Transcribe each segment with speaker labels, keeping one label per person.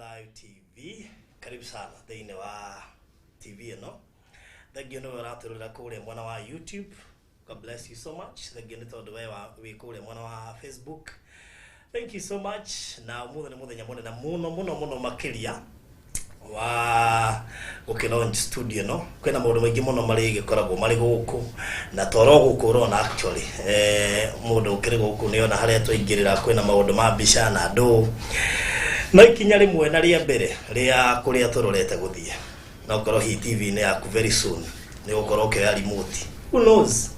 Speaker 1: Thayu TV. Karibu sana thĩinĩ wa TV ĩno. Thengiũ nĩwe ũratũrĩra kũrĩa mwena wa YouTube. God bless you so much. Thengiũ nĩ tondũ we wĩ kũrĩa mwena wa Facebook. Thank you so much. Na ũmũthĩ nĩ mũthenya mũnene mũno mũno mũno makĩria wa gũkĩ studio ĩno. Kwĩna maũndũ maingĩ mũno marĩ gĩkoragwo marĩ gũkũ na toro gũkũ ũrona actually mũndũ ũkĩrĩ gũkũ nĩ ona harĩa twaingĩrĩra kwĩna maũndũ ma mbica na andũ no ikinya rĩmwe na rĩa mbere rĩa kũrĩa tũrorete gũthiĩ no korwo hi TV-inĩ yaku very soon nĩ ũgũkorwo ũkĩoya remote, who knows.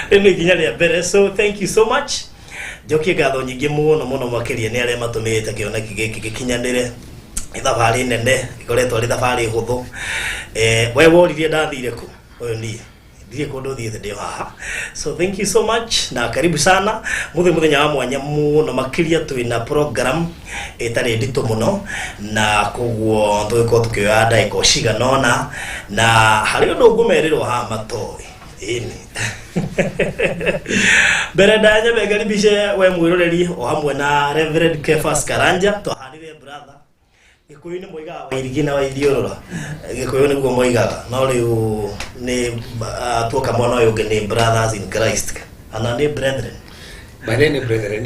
Speaker 1: Rĩu nĩ ikinya rĩa mbere, so thank you so much. Njokie ngatho nyingĩ mũno mũno makĩria nĩ arĩa matũmĩte kĩoneki gĩkĩ gĩkinyanĩre. Nĩ thabarĩ nene ĩkoretwo arĩ thabarĩ hũthũ. We woririe ndathire kũ, ũyũ niĩ ndirĩ kũndũ thiĩte, ndĩ o haha. So thank you so much na karibu sana. Mũthĩ mũthenya wa mwanya mũno makĩria, twĩna program ĩtarĩ nditũ mũno na koguo tũgĩkorwo tũkĩoya ndagĩka o cigana ũna na harĩ ũndũ ngũmerĩrwo haha matoĩ. Ĩni mbere ndanyambe ngaribishe we mwĩroreri o hamwe na Reverend Kefas Karanja. Twahanire brother Gĩkũyũ-inĩ moigaga wairigi na waithiũrũra, Gĩkũyũ nĩguo moigaga, no rĩu nĩ tuoka mwena ũyũ ũngĩ nĩ brothers in Christ ana nĩ brethren.
Speaker 2: By then brethren,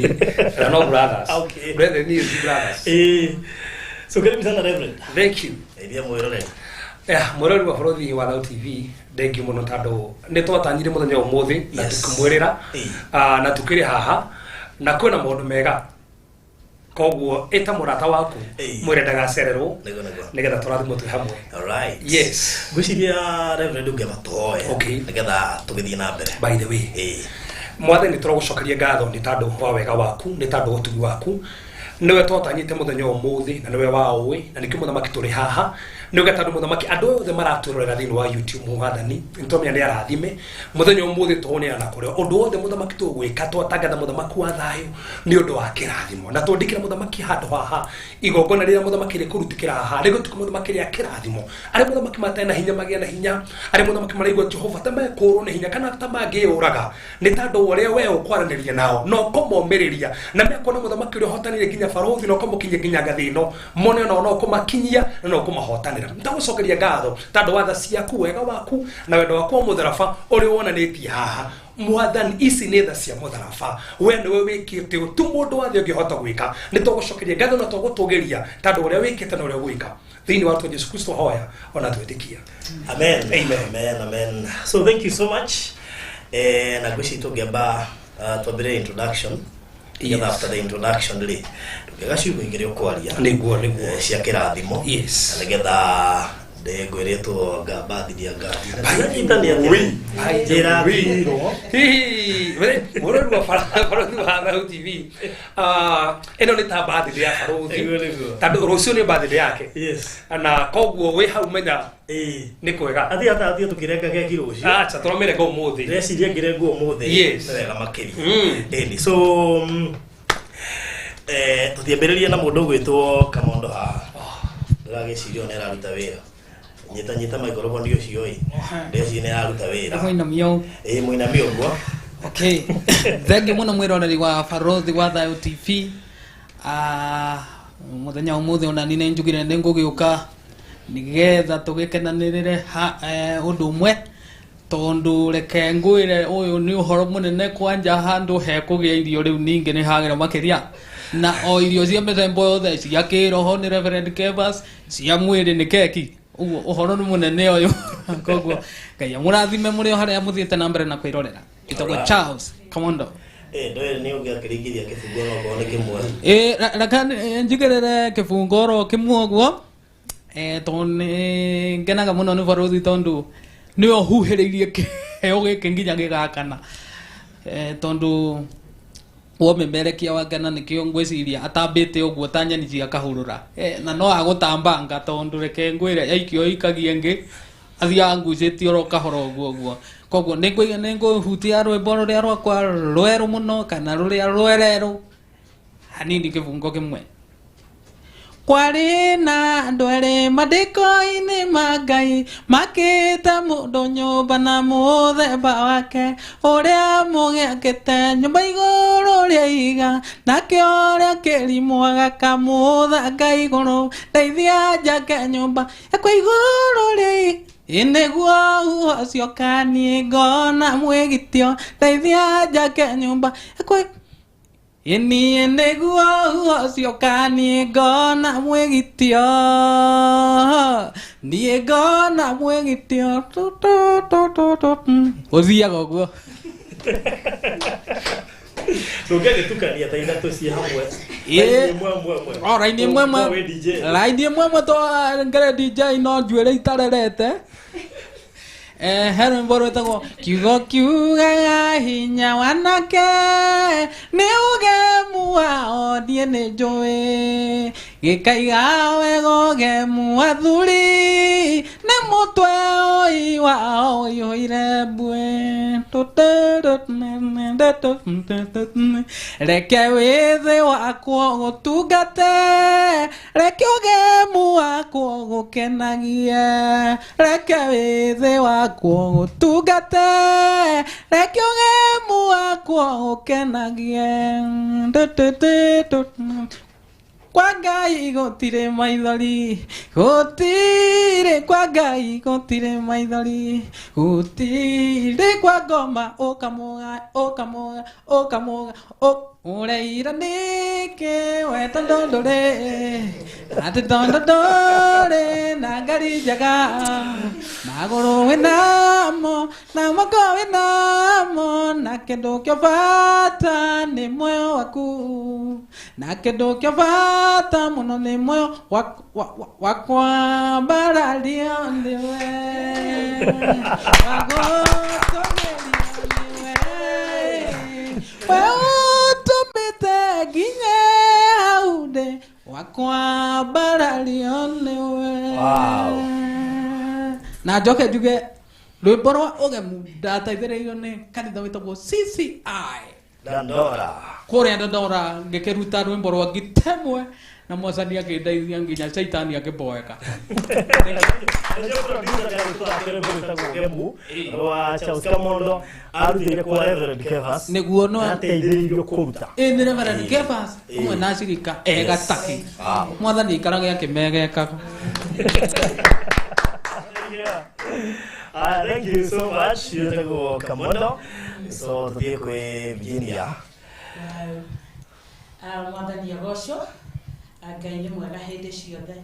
Speaker 2: and no brothers. Brethren is brothers.
Speaker 1: So karibu sana, Reverend.
Speaker 2: Thank you.
Speaker 1: Ithia mwĩroreri.
Speaker 2: Yeah, mwĩroreri wa Bũrũri wa Thau TV, thank you mũno tondũ nĩ twatanyire mũthenya wa ũmũthĩ na tũkĩmwĩrĩra. Na tũkĩrĩ haha na kwĩna maũndũ mega, koguo ĩta mũrata waku, mwĩre ndagacererwo
Speaker 1: Nĩguo.
Speaker 2: nĩgetha tũrathimwo twĩ hamwe.
Speaker 1: Alright.
Speaker 2: Yes.
Speaker 1: Ngwĩciria, Reverend, ũngĩamba tũhoe nĩgetha tũgĩthiĩ na mbere.
Speaker 2: By the way, Mwathani, tũragũcokeria ngatho nĩ tondũ wa wega waku, nĩ tondũ wa ũtugi waku. Nĩwe twatanyĩte mũthenya wa ũmũthĩ na nĩwe waũĩ, na nĩkĩo, mũthamaki, tũrĩ haha nĩwe tondũ, mũthamaki, andũ othe maratwĩrorera thĩinĩ wa YouTube, Mwathani, nĩtwamenya nĩ arathime mũthenya wa ũmũthĩ tũneana kũrĩ ũndũ wothe, mũthamaki, tũgwĩka twatangatha mũthamaki wa thayũ nĩ ũndũ wa kĩrathimo na twandĩkĩra mũthamaki handũ haha igongona rĩrĩa mũthamaki rĩkũrutĩkĩra haha rĩgũtuĩka, mũthamaki, rĩa kĩrathimo. Arĩa, mũthamaki, matarĩ na hinya magĩe na hinya. Arĩa, mũthamaki, maraigua Jehova ta mekũrwo nĩ hinya kana ta mangĩyũraga nĩ tondũ wa ũrĩa we ũkwaranĩria nao na ũkũmomĩrĩria na mekuona mũthamaki ũrĩa ũhotanĩire nginya barũthi na ũkamũkinyia nginya ngathĩ ĩno, mone onao no ũkũmakinyia na no ũkũmahotanĩra. Ndagũcokeria ngatho tondũ wa tha ciaku, wega waku na wendo waku wa mũtharaba ũrĩa wonanĩtie haha. Mwathani, ici nĩ tha cia mũtharaba, we nĩwe wĩkĩte ũũ, tu mũndũ wa thĩ ũngĩhota gwĩka. Nĩ tũgũcokeria ngatho na tũgũtũgĩria tondũ ũrĩa wĩkĩte na ũrĩa ũgwĩka thĩinĩ wa rĩtwa Jesu Kristo hoya ona twĩtĩkia.
Speaker 1: Amen.
Speaker 2: Amen.
Speaker 1: Amen, amen. So thank you so much. Na ngwĩciria tũngĩamba twambĩrĩrie introduction. Nĩgetha after the introduction rĩ, tũngĩaga ciugo igĩrĩ ũkwaria.
Speaker 2: Nĩguo.
Speaker 1: Cia kĩrathimo. Na nĩgetha ndĩngwĩrĩtwo ngambathithia ngathi. Nyitani atĩa? Njĩra thirwo.
Speaker 2: Hihi, we, mũrori wa barũthi wa Thau TV, ĩno nĩ ta birthday ya barũthi.
Speaker 1: Nĩguo.
Speaker 2: Tondũ rũciũ nĩ birthday yake. Na koguo wĩ hau menya nĩ kwega.
Speaker 1: Athi ata athi tũkĩrenga keki rũciũ.
Speaker 2: Acha tũramĩrenga ũmũthĩ.
Speaker 1: Ndĩreciria ngĩrengwo ũmũthĩ. Nĩ wega makĩria. Ĩni so tũtiambĩrĩrie na mũndũ ũgwĩtwo Kamondo haha. Ndĩragĩciria nĩ araruta wĩra. Nyita nyita microphone ũcio ĩ. Ndĩreciria nĩ araruta wĩra.
Speaker 3: Mũinamia ũũ.
Speaker 1: Ĩ, mũinamia ũguo.
Speaker 3: Okay, thengiũ mũno mwĩroreri wa Barũthi wa Thayũ TV. Mũthenya wa ũmũthĩ ona ni nĩ njugire nĩ ngũgĩũka nĩgetha tũgĩkenanĩrĩre ha ũndũ ũmwe, tondũ reke ngwĩre ũyũ nĩ ũhoro mũnene. Kwanja handũ hekũgĩa irio rĩu ningĩ nĩ hagĩra makĩria, na o irio cia mĩthemba yothe, cia kĩroho nĩ Reverend Kevas, cia mwĩrĩ nĩ keki. Ũguo ũhoro nĩ mũnene ũyũ, koguo Ngai amũrathime mũrĩ o harĩa mũthiĩte na mbere na kwĩrorera. Ĩtagwo Charles Kamondo.
Speaker 1: Ndoĩ nĩ ũngĩakĩringithia kĩbungo no korwo nĩ kĩmwe.
Speaker 3: Ĩ, reka njigĩrĩre kĩbungo oro kĩmwe ũguo, tondũ nĩ ngenaga mũno nĩ barũthi, tondũ nĩwe ũhuhĩrĩirie kĩheo gĩkĩ nginya gĩgakana, tondũ womemerekia wa ngana nĩkĩo ngwĩciria atambĩte ũguo ta nyeni cia kahũrũra, na no agũtambanga, tondũ reke ngwĩre yaikio ikagia ĩngĩ athiaga ngucĩtie oro kahora ũguo ũguo. Koguo nĩ ngũhutia rwĩmbo rũrĩa rwakwa rwerũ mũno kana rũrĩa rwererũ hanini, kĩbungo kĩmwe. Kwarĩ na andũ erĩ mandĩko-inĩ ma Ngai makĩte mũndũ nyũmba na mũthemba wake ũrĩa mũgĩakĩte nyũmba igũrũ rĩa ihiga nake ũrĩa kĩrimũ agakamũthanga igũrũ ndeithia njake nyũmba yakwa igũrũ rĩa ihiga nĩguo ũcio kaniĩ ngona mwĩgitio ndeithia njake nyũmba yakwa niĩ nĩguo ũcio kaniĩ ngona mwĩgitio niĩ ngona mwĩgitio ũthiaga ũguo.
Speaker 1: Tũngĩagĩtukania ta ithatũ ciĩ hamwe.
Speaker 3: Ĩĩ.
Speaker 1: Raini ĩmwe ĩmwe ĩmwe.
Speaker 3: O raini ĩmwe ĩmwe.
Speaker 1: Wĩ DJ.
Speaker 3: Raini ĩmwe ĩmwe to ngere DJ no njuĩrĩ itarerete. He rwĩmbo rwĩtagwo kiugo kiugaga hinya wanake nĩ ũgemu wao niĩ nĩ njũĩ gĩkaiga wega ũgemu athuri nĩ mũtwe ũi wao ũiyũire mbuĩ. Reke wĩthĩ wakwo gũtungate reke ũgemu wakwo gũkenagie reke wĩthĩ wakwo gũtungate reke ũgemu wakwo gũkenagie. Kwa Ngai gũtirĩ maithori gũtirĩ kwa Ngai gũtirĩ maithori gũtirĩ kwa ngoma ũkamũga ũkamũga ũkamũga ũreira nĩkĩ we tondũ ndũrĩ atĩ tondũ ndũrĩ na ngari njega magũrũ wĩnamo na moko wĩnamo na kĩndũ kĩa bata nĩ muoyo waku na kĩndũ kĩa bata mũno nĩ muoyo wakwambarario nĩwe wagũtũmĩrio nĩwe we ũtũmĩte nginye hau ndĩ wakwambarario nĩwe.
Speaker 1: Wow.
Speaker 3: Na njoke njuge rwĩmbo rwa ũgemu ndateithĩrĩirio nĩ kanitha wĩtagwo CCI
Speaker 1: Dandora.
Speaker 3: kũrĩa Dandora ngĩkĩruta rwĩmbo rwa ngitemwe na mwathani akĩndeithia nginya caitani akĩmboeka.
Speaker 1: Rwa Charles Kamondo arutire kwa Reverend Kevas.
Speaker 3: Nĩguo no
Speaker 1: ateithĩrĩirio kũruta.
Speaker 3: Ĩ nĩ Reverend Kevas hamwe na acirika egataki.
Speaker 1: Wow.
Speaker 3: Mwathani aikarage akĩmegekaga.
Speaker 1: Thank you so much. Yetagwo Kamondo. So tuthiĩ kwĩ Virginia.
Speaker 4: Mwathani agocwo Ngai nĩ mwega hĩndĩ ciothe.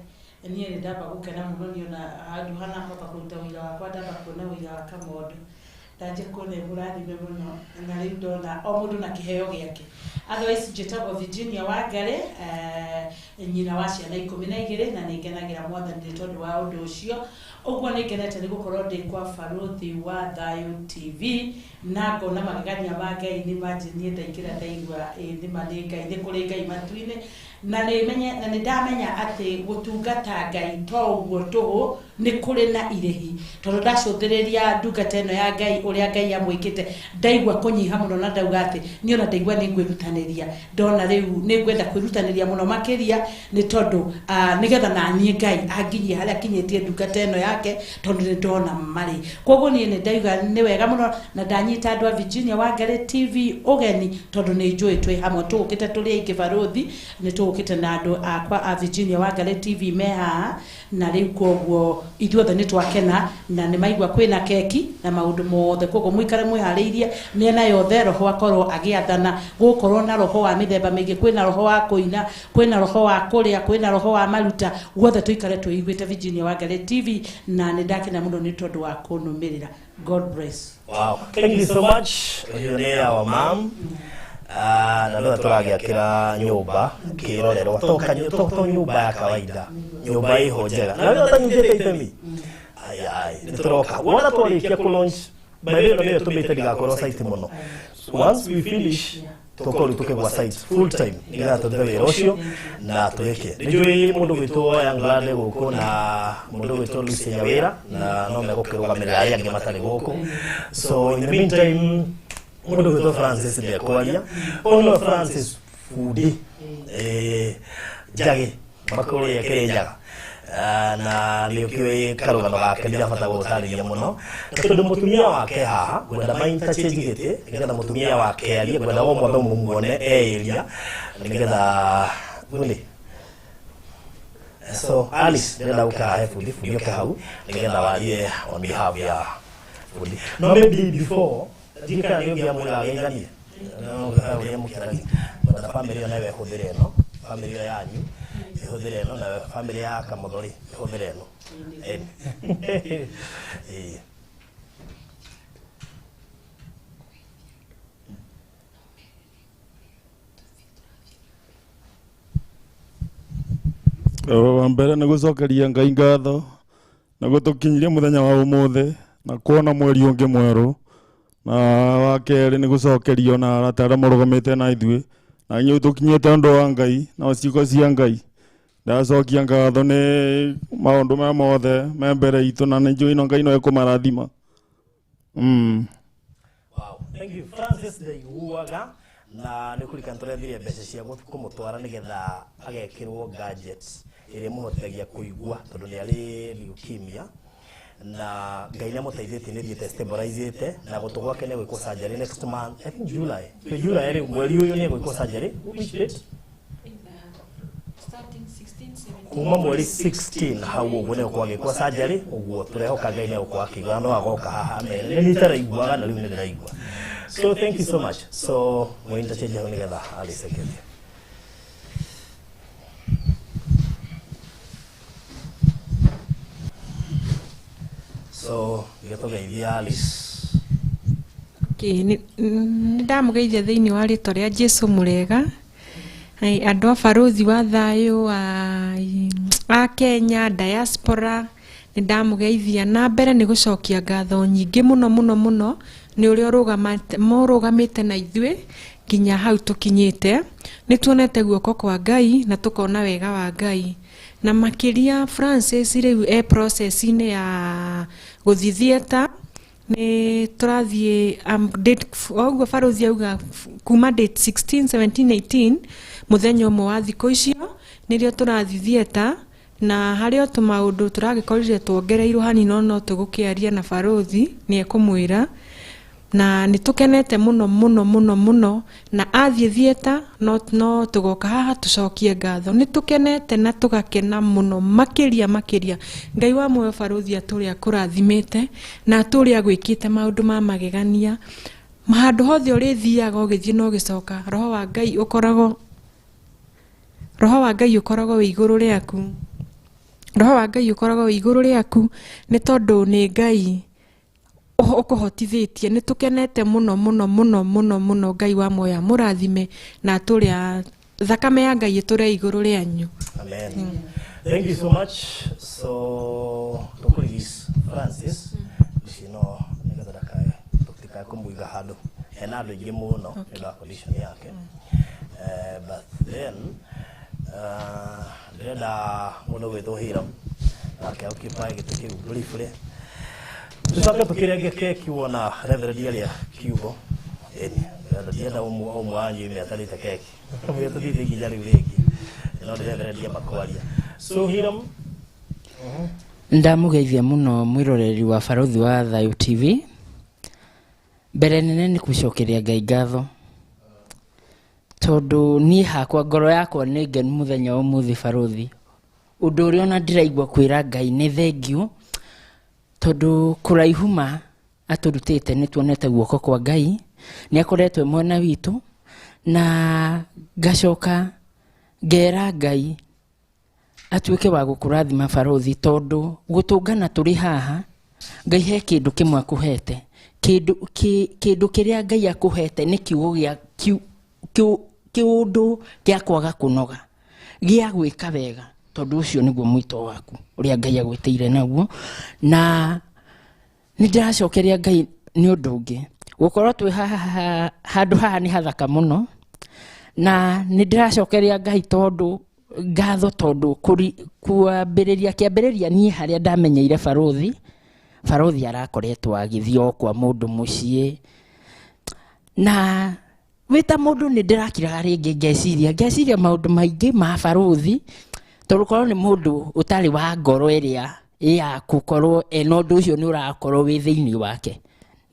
Speaker 4: Niĩ nĩ ndamba gũkena mũno nĩona handũ hana hota kũruta wĩra wakwa ndamba kuona wĩra wa Kamondo ndanjia kuona mũrathime mũno na rĩu ndona o mũndũ na kĩheo gĩake. Otherwise njĩtagwo Virginia Wangari, nyina wa ciana 12 na nĩ ngenagĩra mwathani nĩ tondũ wa ũndũ ũcio. Ũguo nĩ ngenete nĩ gũkorwo ndĩ kwa Barũthi wa Thayũ TV na ngona magegania ma Ngai nĩ manjĩ niĩ ndaingĩra ndaigua nĩma nĩ Ngai nĩ kũrĩ Ngai matu-inĩ na nĩ ndamenya atĩ gũtungata Ngai to ũguo tũhũ nĩ kũrĩ na irĩhi tondũ ndacũthĩrĩria ndungata ĩno ya Ngai ũrĩa Ngai amwĩkĩte ndaigua kũnyiha mũno na ndauga atĩ niĩ ona ndaigua nĩ ngwĩrutanĩria ndona rĩu nĩ ngwenda kwĩrutanĩria mũno makĩria nĩ tondũ nĩgetha na niĩ Ngai anginyie harĩa akinyĩtie ndungata ĩno yake tondũ nĩ ndona marĩ. Koguo niĩ nĩ ndauga nĩ wega mũno na ndanyita andũ a Virginia Wangari TV ũgeni tondũ nĩ njũĩ twĩ hamwe tũgũkĩte tũrĩ aingĩ barũthi nĩ tũgũkĩte na andũ akwa a Virginia Wangari TV me haha na rĩu koguo ithuothe nĩ twakena na nĩ maigua kwĩna keki na maũndũ mothe koguo mũikare mwĩharĩirie mĩena yothe roho akorwo agĩathana gũkorwo na roho wa mĩthemba mĩingĩ kwĩna roho wa kũina kwĩna roho wa kũrĩa kwĩna roho wa maruta guothe tũikare twĩiguĩte Virginia Wangari TV na nĩ ndakena mũno nĩ tondũ wa kũnũmĩrĩra. God bless.
Speaker 1: Wow. Thank you so much. Ũyũ nĩ our mom. Na nĩwe tũragĩakĩra nyũmba kĩrorerwa to nyũmba ya kawaida nyũmba ĩho njega na nĩwe ũtanyitĩte itemi ai ai nĩ tũroka wona twarĩkia kũ launch by the way nĩyo tũmĩte ndigakorwo site mũno. Once we finish tũkorwo tũkĩgwa site full time nĩgetha tũrute wĩra ũcio na twĩke. Nĩ njũĩ mũndũ gwĩtwo Young Lad gũkũ na mũndũ gwĩtwo Lucy Nyawĩra na no megũkĩrũgamĩrĩra arĩa angĩ matarĩ gũkũ. So in the meantime mũndũ gwĩtwo Francis ndekwaria ũyũ nĩwe Francis Fundi njagĩ Kuma kũrĩa Kĩrĩnyaga. Na nĩ ũkĩũĩ karũgano gake ndirabata gũtarĩria mũno, na tondũ mũtumia wake haha ngwenda ma interchange gĩtĩ nĩgetha mũtumia wake arie, ngwenda o mwambe mũmuone eĩria nĩgetha bundi. So Alice, ndĩrenda gũka haha he bundi, bundi oke hau nĩgetha warie on behalf ya bundi. No maybe before ndikana nĩ ũngĩamwĩra ageithanie ũrĩa mũkĩaragia, ngwenda family ĩyo nawe ĩhũthĩre ĩno, family ĩyo yanyu ĩhũthĩre ĩno, nawe family ya Kamotho rĩ ĩhũthĩre ĩno. Ĩĩ.
Speaker 5: Wa mbere nĩ gũcokeria Ngai ngatho na gũtũkinyiria mũthenya wa ũmũthĩ na kuona mweri ũngĩ mwerũ, na wa kerĩ nĩ gũcokerio na arata arĩa mũrũgamĩte na ithuĩ na inyuĩ tũkinyĩte ũndũ wa Ngai na ciugo cia Ngai. Ndacokia ngatho nĩ maũndũ maya mothe me mbere itũ na nĩ njũĩ no Ngai no ekũmarathima.
Speaker 1: Wow. Thank you. Francis ndaiguaga na nĩ kũririkana tũrethirie mbeca cia kũmũtwara nĩgetha agekĩrwo gadgets ĩrĩa ĩmũhotithagia kũigua tondũ nĩ arĩ leukemia, na Ngai nĩ amũteithĩtie, nĩ thiĩte stabilizĩte na gũtũ gwake nĩ gwĩkwo surgery next month, I think July. Twĩ July rĩu, mweri ũyũ nĩ egwĩkwo surgery. Which date?
Speaker 4: Starting 16, 17.
Speaker 1: Kuma mweri 16 hau ũguo nĩ gũkorwo agĩkwo surgery, ũguo tũrehoka Ngai nĩ egũkorwo akĩigua no agoka haha mere nĩ itaraiguaga na rĩu nĩ ndĩraigua. So thank you so much. So mũ interchange hau nĩgetha Alice akĩrie. So gĩtũgeithia Alice.
Speaker 6: Okay, nĩ ndamũgeithia thĩinĩ wa rĩtwa rĩa Jesu mũrega. Ai, andũ a Barũthi wa Thayũ a Kenya diaspora, nĩ ndamũgeithia. Na mbere nĩ gũcokia ngatho nyingĩ mũno mũno mũno nĩ ũrĩa mũrũgamĩte na ithuĩ nginya hau tũkinyĩte. Nĩ tuonete guoko kwa Ngai na tũkona wega wa Ngai, na makĩria Francis rĩu e process-inĩ ya gũthiĩ theatre. Nĩ tũrathiĩ date o ũguo barũthi auga, kuma date 16, 17, 18, mũthenya ũmwe wa thikũ icio nĩrĩo tũrathiĩ theatre, na harĩ o tũmaũndũ tũragĩkorire tuongereirwo hanini, no no tũgũkĩaria na barũthi nĩ ekũmwĩra. Na nĩ tũkenete mũno mũno mũno mũno, na athiĩ theatre no tũgoka haha tũcokie ngatho. Nĩ tũkenete na tũgakena mũno makĩria makĩria. Ngai wa muoyo barũthi atũrĩa akũrathimĩte na atũrĩa agwĩkĩte maũndũ ma magegania handũ hothe ũrĩthiaga ũgĩthiĩ na ũgĩcoka. Roho wa Ngai ũkoragwo wĩ igũrũ rĩaku, roho wa Ngai ũkoragwo wĩ igũrũ rĩaku, nĩ tondũ nĩ Ngai ũkũhotithĩtie. Nĩ tũkenete mũno mũno mũno mũno mũno. Ngai wa muoyo amũrathime na atũrĩa thakame ya Ngai ĩtũre igũrũ rĩanyu.
Speaker 1: Amen. Thank you so much. So tũkũ-release Francis ici no nĩgetha ndakae tũtikae kũmũiga handũ hena andũ aingĩ mũno nĩ ũndũ wa condition yake. But then ndĩrenda mũndũ gwĩtwo Hiram nake occupy gĩtĩ kĩu briefly, tũcoke tũkĩrenge keki wona reverend arĩa kiugo. Ĩni ndienda ũmwe wanyu ime atarĩte keki mwĩre tũthiĩte nginya rĩu rĩngĩ, no ndĩreverendia makwaria. So Hiram.
Speaker 7: Ndamũgeithia mũno mwĩroreri wa Barũthi wa Thayũ TV. Mbere nene nĩ gũcokeria Ngai ngatho tondũ niĩ hakwa ngoro yakwa nĩ ngenu mũthenya wa ũmũthĩ barũthi. Ũndũ ũrĩa ona ndĩraigua kwĩra Ngai nĩ thengiũ tondũ kũraihu ma atũrutĩte nĩ tuonete guoko kwa Ngai nĩ akoretwo e mwena witũ, na ngacoka ngera Ngai atuĩke wa gũkũrathima barũthi tondũ gũtũngana tũrĩ haha Ngai he kĩndũ kĩmwe akũhete, kĩndũ kĩndũ kĩrĩa Ngai akũhete nĩ kiugo gĩa kĩũndũ gĩa kwaga kũnoga gĩa gwĩka wega, tondũ ũcio nĩguo mwĩto waku ũrĩa Ngai agwĩtĩire naguo. Na nĩ ndĩracokeria Ngai nĩ ũndũ ũngĩ gũkorwo twĩ haha handũ haha nĩ hathaka mũno, na nĩ ndĩracokeria Ngai tondũ ngatho tondũ kwambĩrĩria kĩambĩrĩria niĩ harĩa ndamenyeire barũthi, barũthi arakoretwo agĩthiĩ o kwa mũndũ mũciĩ, na wĩ ta mũndũ nĩ ndĩrakiraga rĩngĩ ngeciria maũndũ maingĩ ma barũthi Tondũ korwo nĩ mũndũ ũtarĩ wa ngoro ĩrĩa ya gũkorwo ena ũndũ ũcio nĩ ũrakorwo wĩ thĩinĩ wake,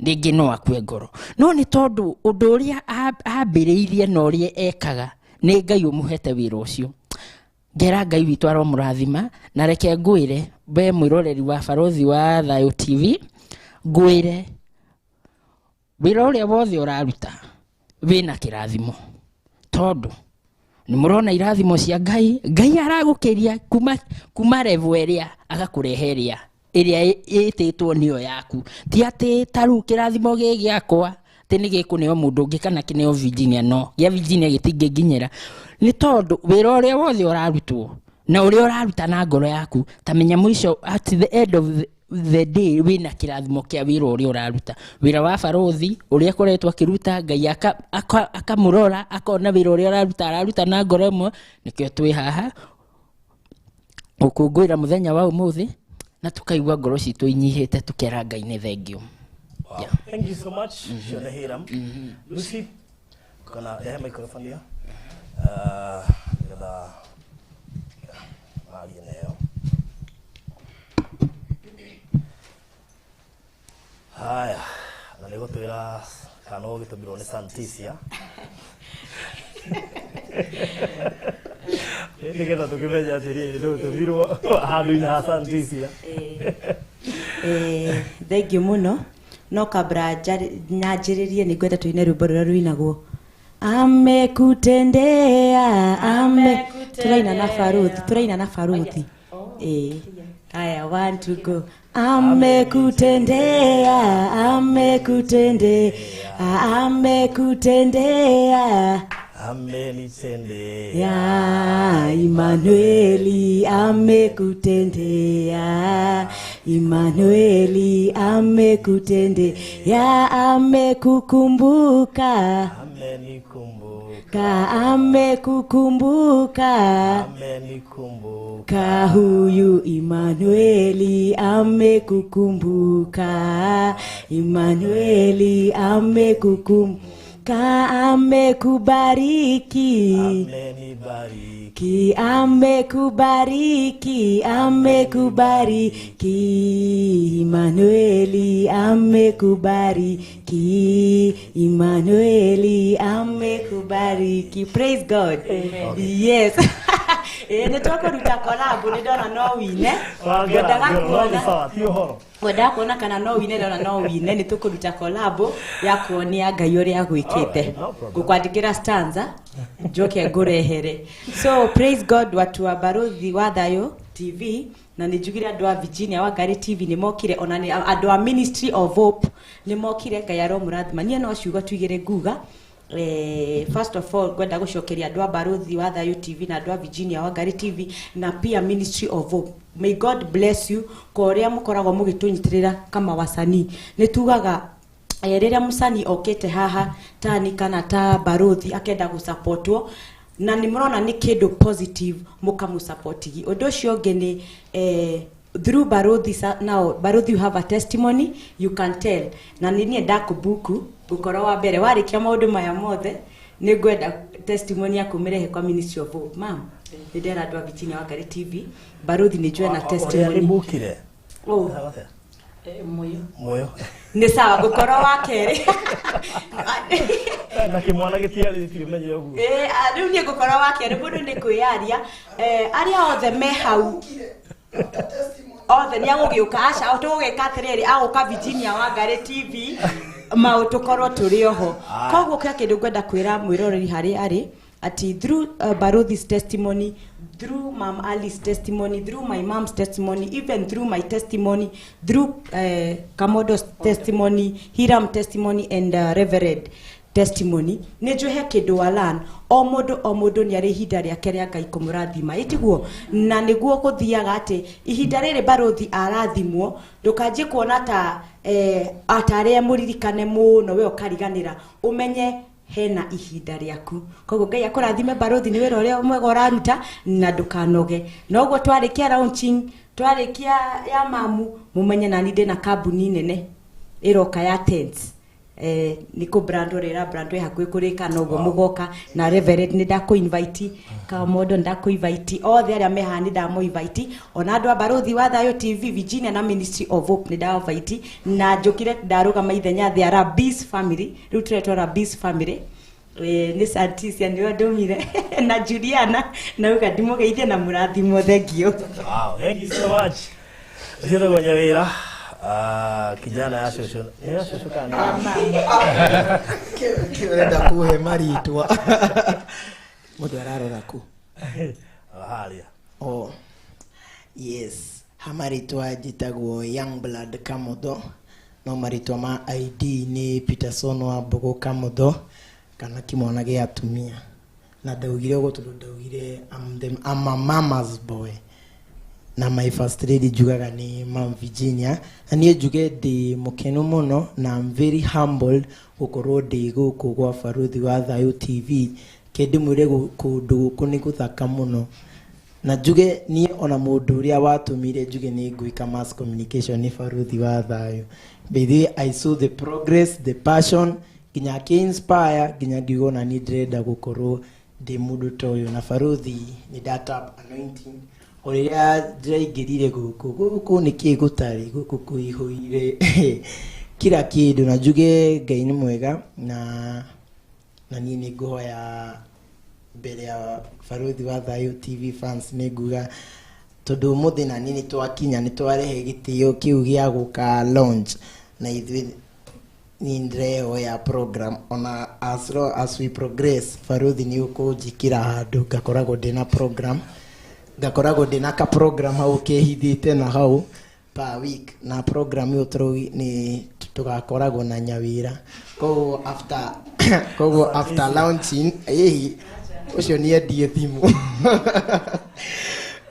Speaker 7: rĩngĩ no akue ngoro. No nĩ tondũ ũndũ ũrĩa ambĩrĩirie na ũrĩa ekaga, nĩ Ngai ũmũhete wĩra ũcio. Ngera Ngai witũ aromũrathima. Na reke ngwĩre we mwĩroreri wa Barothi wa Thayũ TV, ngwĩre wĩra ũrĩa wothe ũraruta wĩna kĩrathimo, tondũ nĩ mũrona irathimo cia Ngai. Ngai aragũkĩria kuma level ĩrĩa agakũrehe ĩrĩa ĩrĩa ĩtĩtwo nĩyo yaku. Ti atĩ ta rĩu kĩrathimo gĩ gĩakwa atĩ nĩ gĩkũneo mũndũ ũngĩ kana kĩneo Virginia, no gĩa Virginia gĩtingĩnginyĩra, nĩ tondũ wĩra ũrĩa wothe ũrarutwo na ũrĩa ũraruta na ngoro yaku, ta menya mũico, at the end of the day, wĩna kĩrathimo kĩa wĩra ũrĩa ũraruta. Wĩra wa barothi ũrĩa akoretwo akĩruta, Ngai akamũrora akona wĩra ũrĩa ũraruta araruta na ngoro ĩmwe. Nĩkĩo twĩ haha gũkũngũĩra mũthenya wa ũmũthĩ, na tukaigua ngoro citũ inyihĩte, tukera Ngai nĩ thengio.
Speaker 1: Wow. Thank you so much, Shone Hiram. Lucy, kana rehe microphone ya. Nĩgetha marie nayo. Haya, na nĩ gũtwĩra kana no gĩtũmirwo nĩ Santisia. Nĩgetha tũkĩmenye atĩrĩrĩ, tũtũmirwo handũ-inĩ ha Santisia.
Speaker 8: Thank you mũno. No kabla nyanjĩrĩrie, nĩ ngwenda tũine rwĩmbo rũrĩa rũinagwo "Amekutendea ame". Tũraina na baruthi, tũraina na baruthi. Haya, one two go. Amekutendea, amekutendea, amekutendea.
Speaker 1: Amenitendea.
Speaker 8: Ya Emmanueli amekutendea, Emmanueli amekutendea, amekukumbuka.
Speaker 1: Amenikumbuka.
Speaker 8: Ka amekukumbuka.
Speaker 1: Amenikumbuka.
Speaker 8: Ka huyu Emmanueli amekukumbuka, Emmanueli amekukumbuka, amekubariki.
Speaker 1: Amenibariki.
Speaker 8: Ki amekubariki, amekubariki, Emmanueli amekubariki, Emmanueli amekubariki. Praise God.
Speaker 1: Amen.
Speaker 8: Yes. Nĩ twakũruta collab, nĩ ndona no wine.
Speaker 1: Wangera,
Speaker 8: Ngwendaga
Speaker 1: no nĩ
Speaker 8: kuona
Speaker 1: sawa, ti ũhoro.
Speaker 8: Ngwendaga kuona kana no wine, ndona no wine. Nĩ tũkũruta collab ya kuonia Ngai ũrĩa agwĩkĩte.
Speaker 1: Alright, no problem.
Speaker 8: Ngũkwandĩkĩra stanza njoke ngũrehere. So praise God, watu wa Barothi wa Thayũ TV, na nĩ njugire andũ a Virginia Wangari TV nĩ mokire, ona nĩ andũ a Ministry of Hope nĩ mokire. Ngai aromũrathima. Niĩ no ciugo tuigĩrĩ nguga. First of all, ngwenda gũcokeria andũ a Barothi wa Thayũ TV na andũ a Virginia Wangari TV na pia Ministry of Hope, may God bless you kwa ũrĩa mũkoragwo mũgĩtũnyitĩrĩra kama wasanii. Nĩ tugaga rĩrĩa mũcani okĩte haha tani kana ta barothi akenda gũsupportwo na nĩ mũrona nĩ kĩndũ positive, mũkamũsupportigi. Ũndũ ũcio ũngĩ nĩ through barothi now barothi, you have a testimony you can tell, na nĩ niĩ ndakũbuku ngũkorwo wa mbere warĩkia maũndũ maya mothe, nĩ ngwenda testimony yaku mĩrehe kwa Ministry of Hope. Mam, nĩ ndera andũ a Virginia Wangari TV barothi nĩ njũĩ na
Speaker 1: Ũrĩa
Speaker 8: testimony.
Speaker 1: nĩmbukire.
Speaker 8: Oh.
Speaker 4: Muyo.
Speaker 1: Muyo.
Speaker 8: Nĩ sawa, ngũkorwo wa kerĩ.
Speaker 1: Na kĩmwana gĩtiarĩtie menye ũguo.
Speaker 8: Rĩu niĩ ngũkorwo wa kerĩ, mũndũ nĩ kwĩyaria. Arĩa othe me hau othe nĩ agũgĩũka, aca tũgũgĩka atĩrĩrĩ, agũka Virginia Wangari TV maũ tũkorwo tũrĩ oho. Koguo kĩa kĩndũ ngwenda kwĩra mwĩroreri harĩa arĩ ati through Barothi's testimony, through Mam Ali's testimony, through my mom's testimony, even through my testimony, through Kamodo's testimony, Hiram testimony and Reverend testimony, nĩ njũĩ he kĩndũ wa learn. O mũndũ o mũndũ nĩ arĩ ihinda rĩake rĩa Ngai kũmũrathima, ĩtiguo? Na nĩguo gũthiaga atĩ ihinda rĩrĩ barothi arathimwo, ndũkanjie kuona ta atarĩa mũririkane mũno, we ũkariganĩra, ũmenye hena ihinda rĩaku. Koguo Ngai akũrathime barothi nĩ wĩra ũrĩa mwega ũraruta, na ndũkanoge. Noguo twarĩkia launching, twarĩkia ya mamu, mũmenye nani ndĩna kambuni nene ĩroka ya tents. Nĩ kũ brand ũrĩa brand ĩ hakuhĩ kũrĩka noguo mũgoka na Reverend nĩ ndakũ invite, Kamondo nĩ ndakũ invite, othe arĩa me haha nĩ ndamũ invite, ona andũ a Barothi wa Thayo TV Virginia na Ministry of Hope nĩ ndawa invite, na njũkire ndarũgama ithenya thĩ ya Rabis family, rĩu tũretwo Rabis family. Nĩ Santisia nĩwe ndũmire na Juliana nauga ndimũgeithie na mũrathimwo, thengio.
Speaker 1: Wow, thank you so much. Ũcio mwenye wĩra. Ah, kijana ya shosho. Ya shosho kana.
Speaker 9: Urenda kuhe maritwa mundu ararora ku?
Speaker 1: Haria.
Speaker 9: Oh yes, ha maritwa njitagwo Young Blood Kamotho, no maritwa ma ID ni Peterson wa Mbogo Kamotho kana kimwana gĩa atumia, na ndaugire ũguo tondũ ndaugire I'm a mama's boy, na my first lady njugaga nĩ Mam Virginia, na niĩ njuge ndĩ mũkenu mũno na I'm very humbled gũkorwo ndĩ gũkũ gwa Baruthi wa Thayo TV. Ke ndĩmwĩre kũndũ gũkũ nĩ gũthaka mũno, na njuge niĩ ona mũndũ ũrĩa watũmire njuge nĩ ngwĩka mass communication nĩ Baruthi wa Thayo. By the way, I saw the progress, the passion, nginya akĩ inspire nginya ngiuga ona niĩ ndĩrenda gũkorwo ndĩ mũndũ ta ũyũ. Na Baruthi nĩ ndatap anointing o rĩrĩa ndĩraingĩrire gũkũ, gũkũ nĩ kĩĩ gũtarĩ, gũkũ kũihũire kila kĩndũ, na njuge Ngai nĩ mwega, na niĩ nĩ ngũhoya mbere ya Baruthi wa Thayo TV fans, nĩ nguga tondũ ũmũthĩ na niĩ nĩ twakinya, nĩ twarehe gĩtĩo kĩu gĩa gũka launch, na ithuĩ niĩ ndĩrehoya program ona as long as we progress, Baruthi nĩ ũkũnjĩkĩra handũ ngakoragwo ndĩna program, ngakoragwo ndĩna ka program hau kehithĩte na hau per week, na program ĩyo tũraugi nĩ tũgakoragwo na nyawĩra, koguo after koguo after launching ĩĩ ũcio nĩ endie thimũ.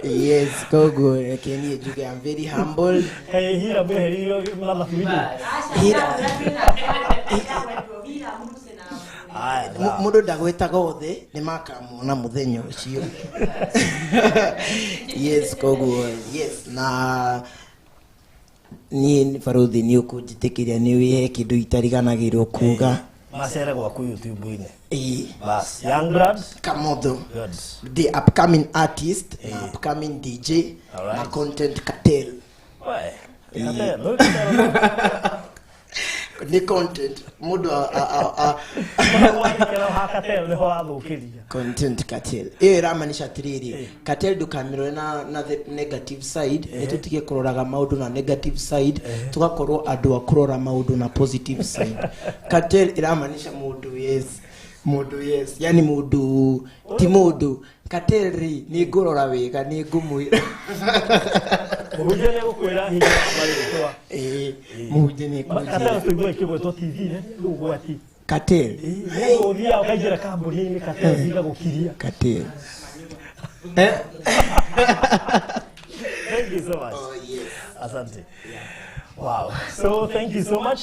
Speaker 9: Yes, koguo reke niĩ njuge I'm very humble.
Speaker 1: Hey, hira mweherio mathabu-inĩ. Aya,
Speaker 9: Mũndũ ndagwĩtaga othe nĩ makamuona mũthenya ũcio. Yes, koguo yes, na niĩ Baruthi nĩ ũkũnjĩtĩkĩria nĩ wĩhe kĩndũ itariganagĩrwo kuga.
Speaker 1: Macere gwaku YouTube-inĩ.
Speaker 9: Ĩĩ.
Speaker 1: Bas, Young Blood
Speaker 9: Kamotho.
Speaker 1: Good.
Speaker 9: The upcoming artist, na upcoming DJ,
Speaker 1: Alright.
Speaker 9: na content cartel.
Speaker 1: We, cartel, no cartel.
Speaker 9: Nĩ content mũndũ
Speaker 1: Wandĩkĩra ha cartel nĩho wathũkĩria.
Speaker 9: Content cartel ĩyo ĩramaanisha atĩrĩrĩ, cartel ndũkamĩrore na the negative side, nĩ tũtige kũroraga maũndũ na negative side, tũgakorwo andũ a kũrora maũndũ na positive side. Cartel ĩramaanisha mũndũ yes, mũndũ yes, yani mũndũ ti mũndũ. Cartel rĩ nĩ ngũrora wega, nĩ ngũmwĩra.
Speaker 1: Mũhunjia nĩ egũkwĩra hinya marĩtwa.
Speaker 9: Ĩĩ, mũhunjia nĩ ekũnjĩra.
Speaker 1: Cartel tũigue ĩkĩgwetwo TV-inĩ, nĩ ũgwati.
Speaker 9: Cartel.
Speaker 1: Ĩĩ, ũthiaga ũkaingĩra kambuni-inĩ cartel igagũkiria.
Speaker 9: Cartel.
Speaker 1: Thank you so much.
Speaker 9: Oh, yes.
Speaker 1: Asante. Wow. So thank you so much.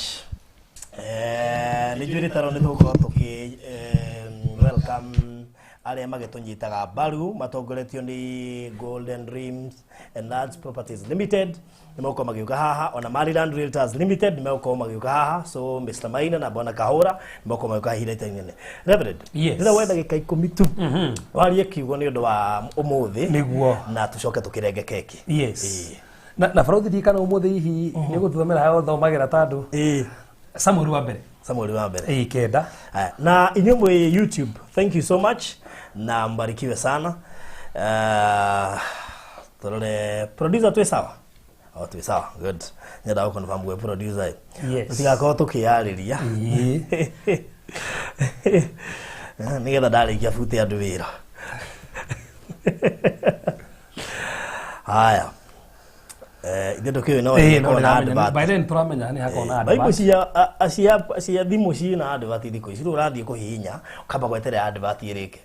Speaker 1: Nĩ njũĩ rĩtaro nĩ tũgũkorwo tũkĩ welcome arĩa magĩtũnyitaga mbaru matongoretio nĩ Golden Dreams and Lands Properties Limited, nĩ megũkorwo magĩũka haha, ona Maryland Realtors Limited nĩ megũkorwo magĩũka haha, so Mr. Maina na Bwana Kahũra nĩ megũkorwo magĩũka ihinda itarĩ inene. Reverend,
Speaker 2: Yes.
Speaker 1: ndĩrenda wetha ndagĩka 10 tu warie kiugo nĩ ũndũ wa ũmũthĩ.
Speaker 2: Nĩguo.
Speaker 1: Na tũcoke tũkĩrenge keki.
Speaker 2: Yes. Na Baruthi ndirikana ũmũthĩ hihi nĩ ũgũtũthomera harĩa ũthomagĩra tandũ.
Speaker 1: Ĩĩ.
Speaker 2: Samuel wa mbere.
Speaker 1: Samuel wa mbere.
Speaker 2: Ĩĩ, 9.
Speaker 1: Aya, na inyuĩ mwĩ YouTube, thank you so much na mbarikiwe sana. Turore producer twĩ sawa? Oh, twĩ sawa. Good. Nyenda gũ confirm gwĩ producer.
Speaker 2: Yes.
Speaker 1: Tũtigakorwo tũkĩyarĩria.
Speaker 2: Ĩĩ.
Speaker 1: Nĩgetha ndarĩkia bute andũ wĩra. Haya. Ithuĩ ndũkĩũĩ no
Speaker 2: Ĩĩ, no
Speaker 1: ĩkorwo na
Speaker 2: ndĩramenya.
Speaker 1: advert.
Speaker 2: By then tũramenya nĩ hakorwo na
Speaker 1: Bible
Speaker 2: advert.
Speaker 1: cia thimũ ciĩna advert thikũ ici, rĩu ũrathiĩ kũhihinya ũkamba gweterera advert ĩrĩke.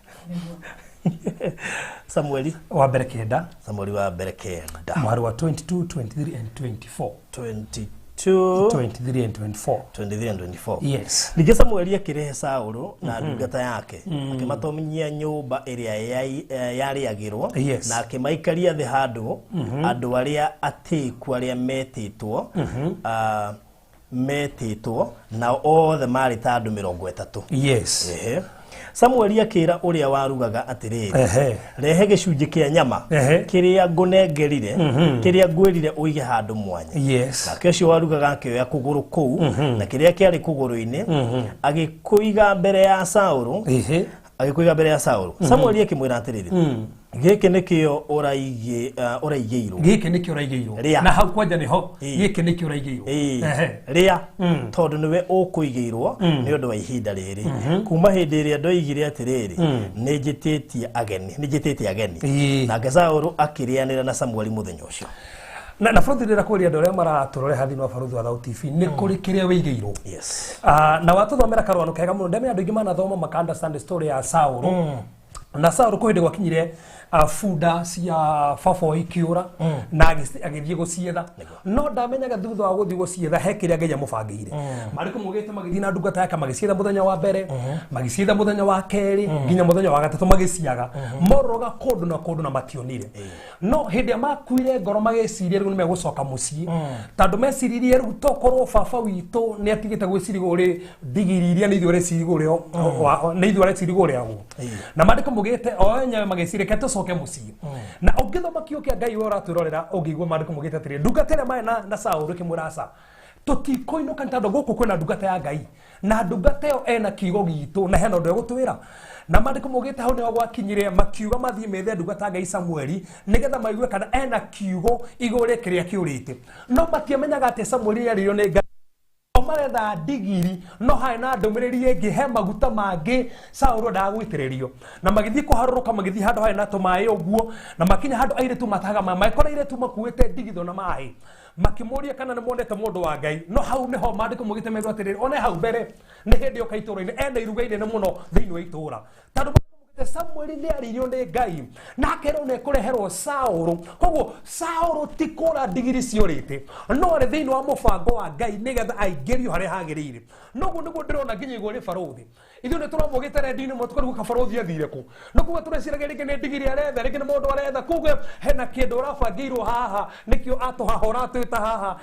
Speaker 1: Samueli
Speaker 2: wa mbere 9.
Speaker 1: Samueli wa mbere 9.
Speaker 2: Mũhari wa 22, 23 and 24.
Speaker 1: 22,
Speaker 2: 23 and 24.
Speaker 1: 23 and 24.
Speaker 2: Yes.
Speaker 1: Ningĩ Samueli akĩrehe Saũlũ na ndungata yake, akĩmatonyia nyũmba ĩrĩa yarĩagĩrwo,
Speaker 2: Yes.
Speaker 1: na akĩmaikaria thĩ handũ andũ arĩa atĩĩku arĩa metĩtwo, Metĩtwo nao othe marĩ ta andũ 30.
Speaker 2: Yes.
Speaker 1: Ehe. Samueli akĩra ũrĩa warugaga atĩrĩrĩ, rehe gĩcunjĩ kĩa nyama kĩrĩa ngũnengerire, kĩrĩa ngwĩrire ũige handũ mwanya. Nake ũcio warugaga akĩoya kũgũrũ kũu na kĩrĩa kĩarĩ kũgũrũ-inĩ, agĩkũiga mbere ya Saũlũ. Agĩkũiga mbere ya Saũlũ. Samueli akĩmwĩra atĩrĩrĩ, gĩkĩ nĩkĩo ũraigĩirwo.
Speaker 2: Gĩkĩ nĩkĩo ũraigĩirwo.
Speaker 1: Rĩa.
Speaker 2: Na hau kwanja nĩho gĩkĩ nĩkĩo ũraigĩirwo.
Speaker 1: Rĩa, tondũ nĩwe ũkũigĩirwo nĩ ũndũ wa ihinda rĩrĩ, kuma hĩndĩ ĩrĩa ndoigire atĩrĩrĩ, nĩ njĩtĩtie ageni, nĩ njĩtĩte ageni. Nake Saũlũ akĩrĩanĩra na Samueli mũthenya ũcio.
Speaker 2: Na bũrũri ndĩrenda kũria andũ arĩa maratũrore haha thĩinĩ wa Barũthi wa Thau TV, nĩ kũrĩ kĩrĩa wĩigĩirwo. Na watũthomera karũgano kega mũno. Ndamenya andũ aingĩ manathoma maka understand story ya Saũlũ. Na Saũlũ kwĩ hĩndĩ gwakinyire bunda cia baba ikiũra na agĩthiĩ gũcietha, no ndamenyaga thutha wa gũthiĩ gũcietha he kĩrĩa Ngai amũbangĩire. Marĩkũ mugĩte magĩthiĩ na ndungata yake, magĩcietha mũthenya wa mbere, magĩcietha mũthenya wa kerĩ, nginya mũthenya wa gatatũ magĩciaga, mororoga kũndũ na kũndũ na mationire. No hĩndĩ ĩrĩa makuire ngoro, magĩciria rĩu nĩmegũcoka mũciĩ, tondũ meciririe rĩu tokorwo baba witũ nĩ atigĩte gwĩcirigwo ũrĩ ndigiri iria nĩ ithuĩ arecirigwo ũrĩa nĩ ithuĩ arecirigwo ũrĩa agwo. Na mandĩko mugĩte o enyewe magĩciria reke tũcoke mũciĩ. Na ũngĩthoma kiugo kĩa Ngai we ũratwĩrorera, ũngĩigua mandĩko mugĩte atĩrĩ, ndungata ĩrĩa marĩ na Saũlũ ĩkĩmwĩra, aca, tũtikũinũka nĩ tondũ gũkũ kwĩna ndungata ya Ngai, na ndungata ĩyo ena kiugo gitũ na hena ũndũ ĩgũtwĩra. Na mandĩko maugĩte hau nĩho gwakinyire, makiuga mathiĩ methe ndungata ya Ngai Samueli nĩgetha maigue kana ena kiugo igũrũ rĩa kĩrĩa kĩũrĩte. No matiamenyaga atĩ Samueli nĩarĩirio nĩ Ngai. O maretha ndigiri, no harĩ na ndũmĩrĩri ĩngĩ, he maguta mangĩ Saũlũ endaga gũitĩrĩrio. Na magĩthiĩ kũharũrũka, magĩthiĩ handũ harĩ na tũmaĩ ũguo, na makinya handũ airĩtu matahaga maĩ, magĩkora airĩtu makuĩte ndigithũ na maĩ, makĩmũria kana nĩ monete mũndũ wa Ngai. No hau nĩho maandĩko maugĩte merwo atĩrĩrĩ, one hau mbere nĩ hĩndĩ yoka itũũra-inĩ, ena iruga inene mũno thĩinĩ wa itũũra, tondũ Samueli nĩ arĩirio nĩ Ngai na akerwo nĩ ekũreherwo Saũlũ. Koguo Saũlũ ti kũra ndigiri ciũrĩte, no arĩ thĩinĩ wa mũbango wa Ngai nĩgetha aingĩrio harĩa hagĩrĩire. Noguo nĩguo ndĩrona nginya igũrũ rĩ barũthi. Ithuĩ nĩ tũramũgĩte redio-inĩ mũno, tũkarigwo kabarũthi athire kũ. No kuga tũreciragia rĩngĩ nĩ ndigiri aretha, rĩngĩ nĩ mũndũ aretha, kuga hena kĩndũ ũrabangĩirwo haha, nĩkĩo atũhahũra atwĩta haha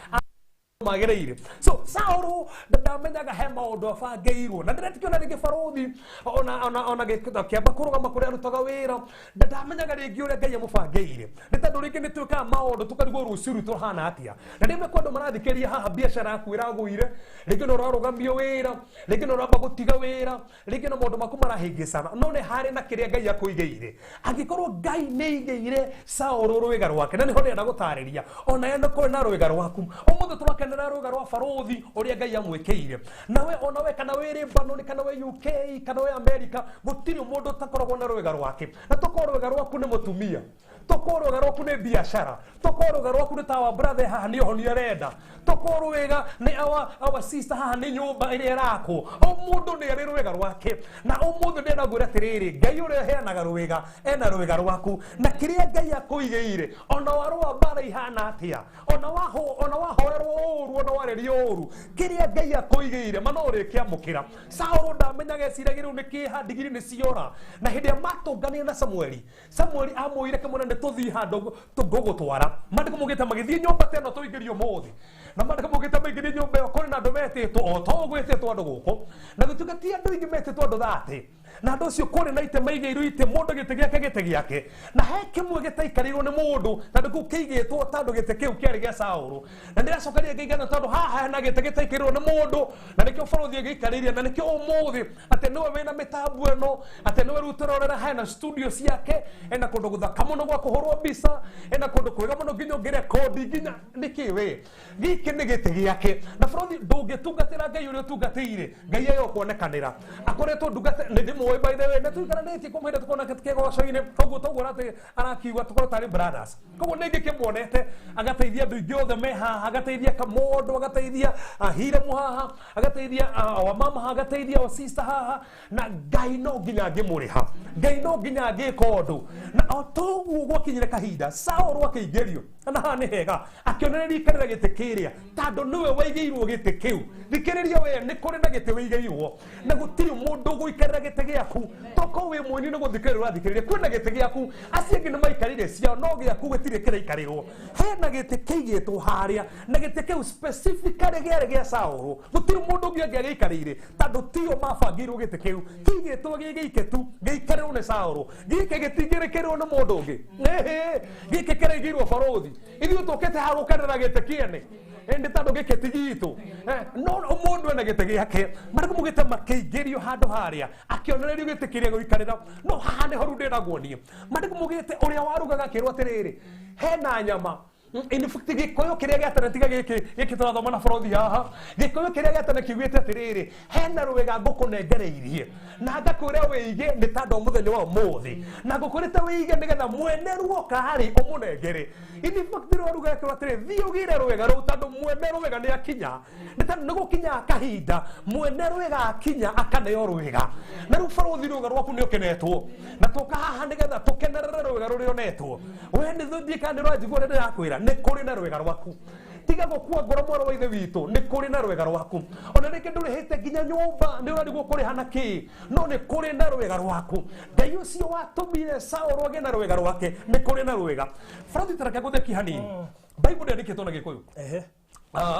Speaker 2: magĩrĩire. So Saũlũ ndamenyaga he maũndũ abangĩirwo. Na ndĩretikĩona rĩngĩ barũthi ona kĩamba kũrũgama kũrĩa arutaga wĩra, ndamenyaga rĩngĩ ũrĩa Ngai amũbangĩire, nĩ tondũ rĩngĩ nĩ twĩkaga maũndũ tũkarigwo rũciũ rwitũ rũhana atĩa. Na rĩmwe kwa andũ marathikĩrĩria haha, biacara yaku ĩragũire, rĩngĩ nĩ ũrarũgamio wĩra, rĩngĩ nĩ ũramba gũtiga wĩra, rĩngĩ no maũndũ maku marahĩngĩcana, no nĩ harĩ na kĩrĩa Ngai akũigĩire. Angĩkorwo Ngai nĩ aigĩire Saũlũ rwĩga rwake, na nĩho ndĩrenda gũtarĩria, ona we nĩ kũrĩ na rwĩga rwaku. Ũmũthĩ tũrakenera rwĩga rwa barũthi ũrĩa Ngai amwĩkĩire. Nawe ona we kana wĩ Lebanon, kana wĩ UK, kana wĩ America, gũtirĩ mũndũ ũtakoragwo na rwĩga rwake. Na tokorwo rwĩga rwaku nĩ mũtumia, tokorwo rwĩga rwaku nĩ biacara, tokorwo rwĩga rwaku nĩ ta our brother haha nĩ ũhonia arenda, tokorwo rwĩga nĩ our sister haha nĩ nyũmba ĩrĩa ĩrakwo. O mũndũ nĩ arĩ rwĩga rwake. Na ũmũthĩ ndĩrenda ngwĩre atĩrĩrĩ, Ngai ũrĩa ũheanaga rwĩga ena rwĩga rwaku, na kĩrĩa Ngai akũigĩire, ona warũa mbara ihana atĩa, ona wahoerwo ũru, ona warĩrio ũru, kĩrĩa Ngai akũigĩire ma no ũrĩkĩamũkĩra. Saũlũ ndamenyaga, eciragia rĩu nĩ kĩha, ndigiri nĩ ciora. Na hĩndĩ ĩrĩa matũnganire na Samueli, Samueli amwĩrire kĩmwĩra nĩ tũthiĩ handũ ngũgũtwara. Maandĩko maugĩte magĩthiĩ nyũmba ta ĩno tũingĩrio ũmũthĩ. Na maandĩko maugĩte maingĩrio nyũmba ĩyo kũrĩ na andũ metĩtwo o ta ũguo gwĩtĩtwo andũ gũkũ, na gũtuĩka ti andũ aingĩ metĩtwo, andũ 30. Na andũ acio kũrĩ na itĩ maigĩirwo itĩ, mũndũ gĩtĩ gĩake, gĩtĩ gĩake, na he kĩmwe gĩtaikarĩirwo nĩ mũndũ, tondũ kĩu kĩigĩtwo, tondũ gĩtĩ kĩu kĩarĩ gĩa Saũlũ. Na ndĩracokeria Ngai ngatho tondũ haha hena gĩtĩ gĩtaikarĩirwo nĩ mũndũ, na nĩkĩo barũthi ĩgĩikarĩire, na nĩkĩo ũmũthĩ atĩ nĩwe wĩna mĩtambo ĩno, atĩ nĩwe rĩu tũrorera hena studio ciake, ena kũndũ gũthaka mũno gwa kũhũrwo mbica, ena kũndũ kwega mũno nginya ũngĩrekondi nginya nĩkĩ we gĩkĩ nĩ gĩtĩ gĩake. Na barũthi, ndũngĩtungatĩra Ngai ũrĩa ũtungatĩire, Ngai ayo kuonekanĩra akoretwo ndungata. Nĩ ndĩmũĩ, by the way, nĩ tũikaranĩtie kuma hĩndĩ tũkona kĩgoco-inĩ, koguo toguo arakiuga tũkorwo tarĩ brothers. Koguo nĩ ngĩkĩmuonete agateithia andũ aingĩ othe me haha, agateithia kamondo, agateithia ahiramu haha, agateithia wamama haha, agateithia wa sister haha. Na Ngai no nginya angĩmũrĩha, Ngai no nginya angĩka ũndũ. Na o toguo gwakinyire kahinda Saũlũ akĩingĩrio. Na haha nĩ hega akĩonereria ikarĩra gĩtĩ kĩrĩa tondũ nĩwe waigĩirwo gĩtĩ kĩu. Thikĩrĩria we, nĩ kũrĩ na gĩtĩ wĩigĩirwo na gũtirĩ mũndũ ũgũikarĩra gĩtĩ gĩaku. Tokorwo wĩ mũini nĩ gũthikĩrĩria ũrathikĩrĩria, kwĩna gĩtĩ gĩaku, acio angĩ nĩ maikarĩire ciao, no gĩaku gĩtirĩ kĩraikarĩrwo. Hena gĩtĩ kĩigĩtwo harĩa, na gĩtĩ kĩu specifically gĩarĩ gĩa Saũlũ. Gũtirĩ mũndũ ũngĩ angĩagĩikarĩire tondũ tio mabangĩirwo gĩtĩ kĩu. Kĩigĩtwo gĩ gĩike tu, gĩikarĩrwo nĩ Saũlũ. Gĩkĩ gĩtingĩrĩkĩrwo nĩ mũndũ ũngĩ. Ĩhĩ, gĩkĩ kĩraigĩirwo barũthi. Ithuĩ tũkĩte haha gũkenera gĩtĩ kĩene, ĩndĩ tondũ gĩkĩ ti gitũ. No mũndũ ena gĩtĩ gĩake. Marĩkũ mugĩte makĩingĩrio handũ harĩa akĩonererio gĩtĩ kĩrĩa gũikarĩra. No haha nĩho rĩu ndĩragwo niĩ. Marĩkũ mugĩte ũrĩa warugaga akĩrwo atĩrĩrĩ, hena nyama. In fact, gĩkũyũ kĩrĩa gĩa tene tiga gĩkĩ gĩkĩ tũrathoma na bũrũri haha, gĩkũyũ kĩrĩa gĩa tene kiugĩte atĩrĩrĩ, hena rwĩga ngũkũnengereirie na ngakwĩra wĩige nĩ tondũ mũthenya wa ũmũthĩ, na ngũkwĩrĩte wĩige nĩgetha mwene ruoka rĩ ũmũnengere. In fact, rwaruga ekĩrwo atĩrĩ, thiĩ ũgĩre rwĩga rũu tondũ mwene rwĩga nĩ akinya. Nĩ tondũ nĩ gũkinyaga kahinda mwene rwĩga akinya akaneo rwĩga. Na rĩu barũthi rwĩga rwaku nĩ ũkenetwo, na tũka haha nĩgetha tũkenerere rwĩga rũrĩa ũnetwo. We nĩ thiĩ kana nĩ ũranjigua ũrĩa ndĩrakwĩra, nĩ kũrĩ na rwĩga rwaku. Tiga gũkua ngoro mwana wa ithe witũ, nĩ kũrĩ na rwĩga rwaku. Ona rĩngĩ ndũrĩhĩte nginya nyũmba, nĩ ũrarigwo kũrĩha na kĩ, no nĩ kũrĩ na rwĩga rwaku. Ngai ũcio watũmire Saũlũ agĩe na rwĩga rwake, nĩ kũrĩ na rwĩga. Barũthi, ta reke ngũthekie hanini. Bible ndĩandĩkĩtwo na Gĩkũyũ.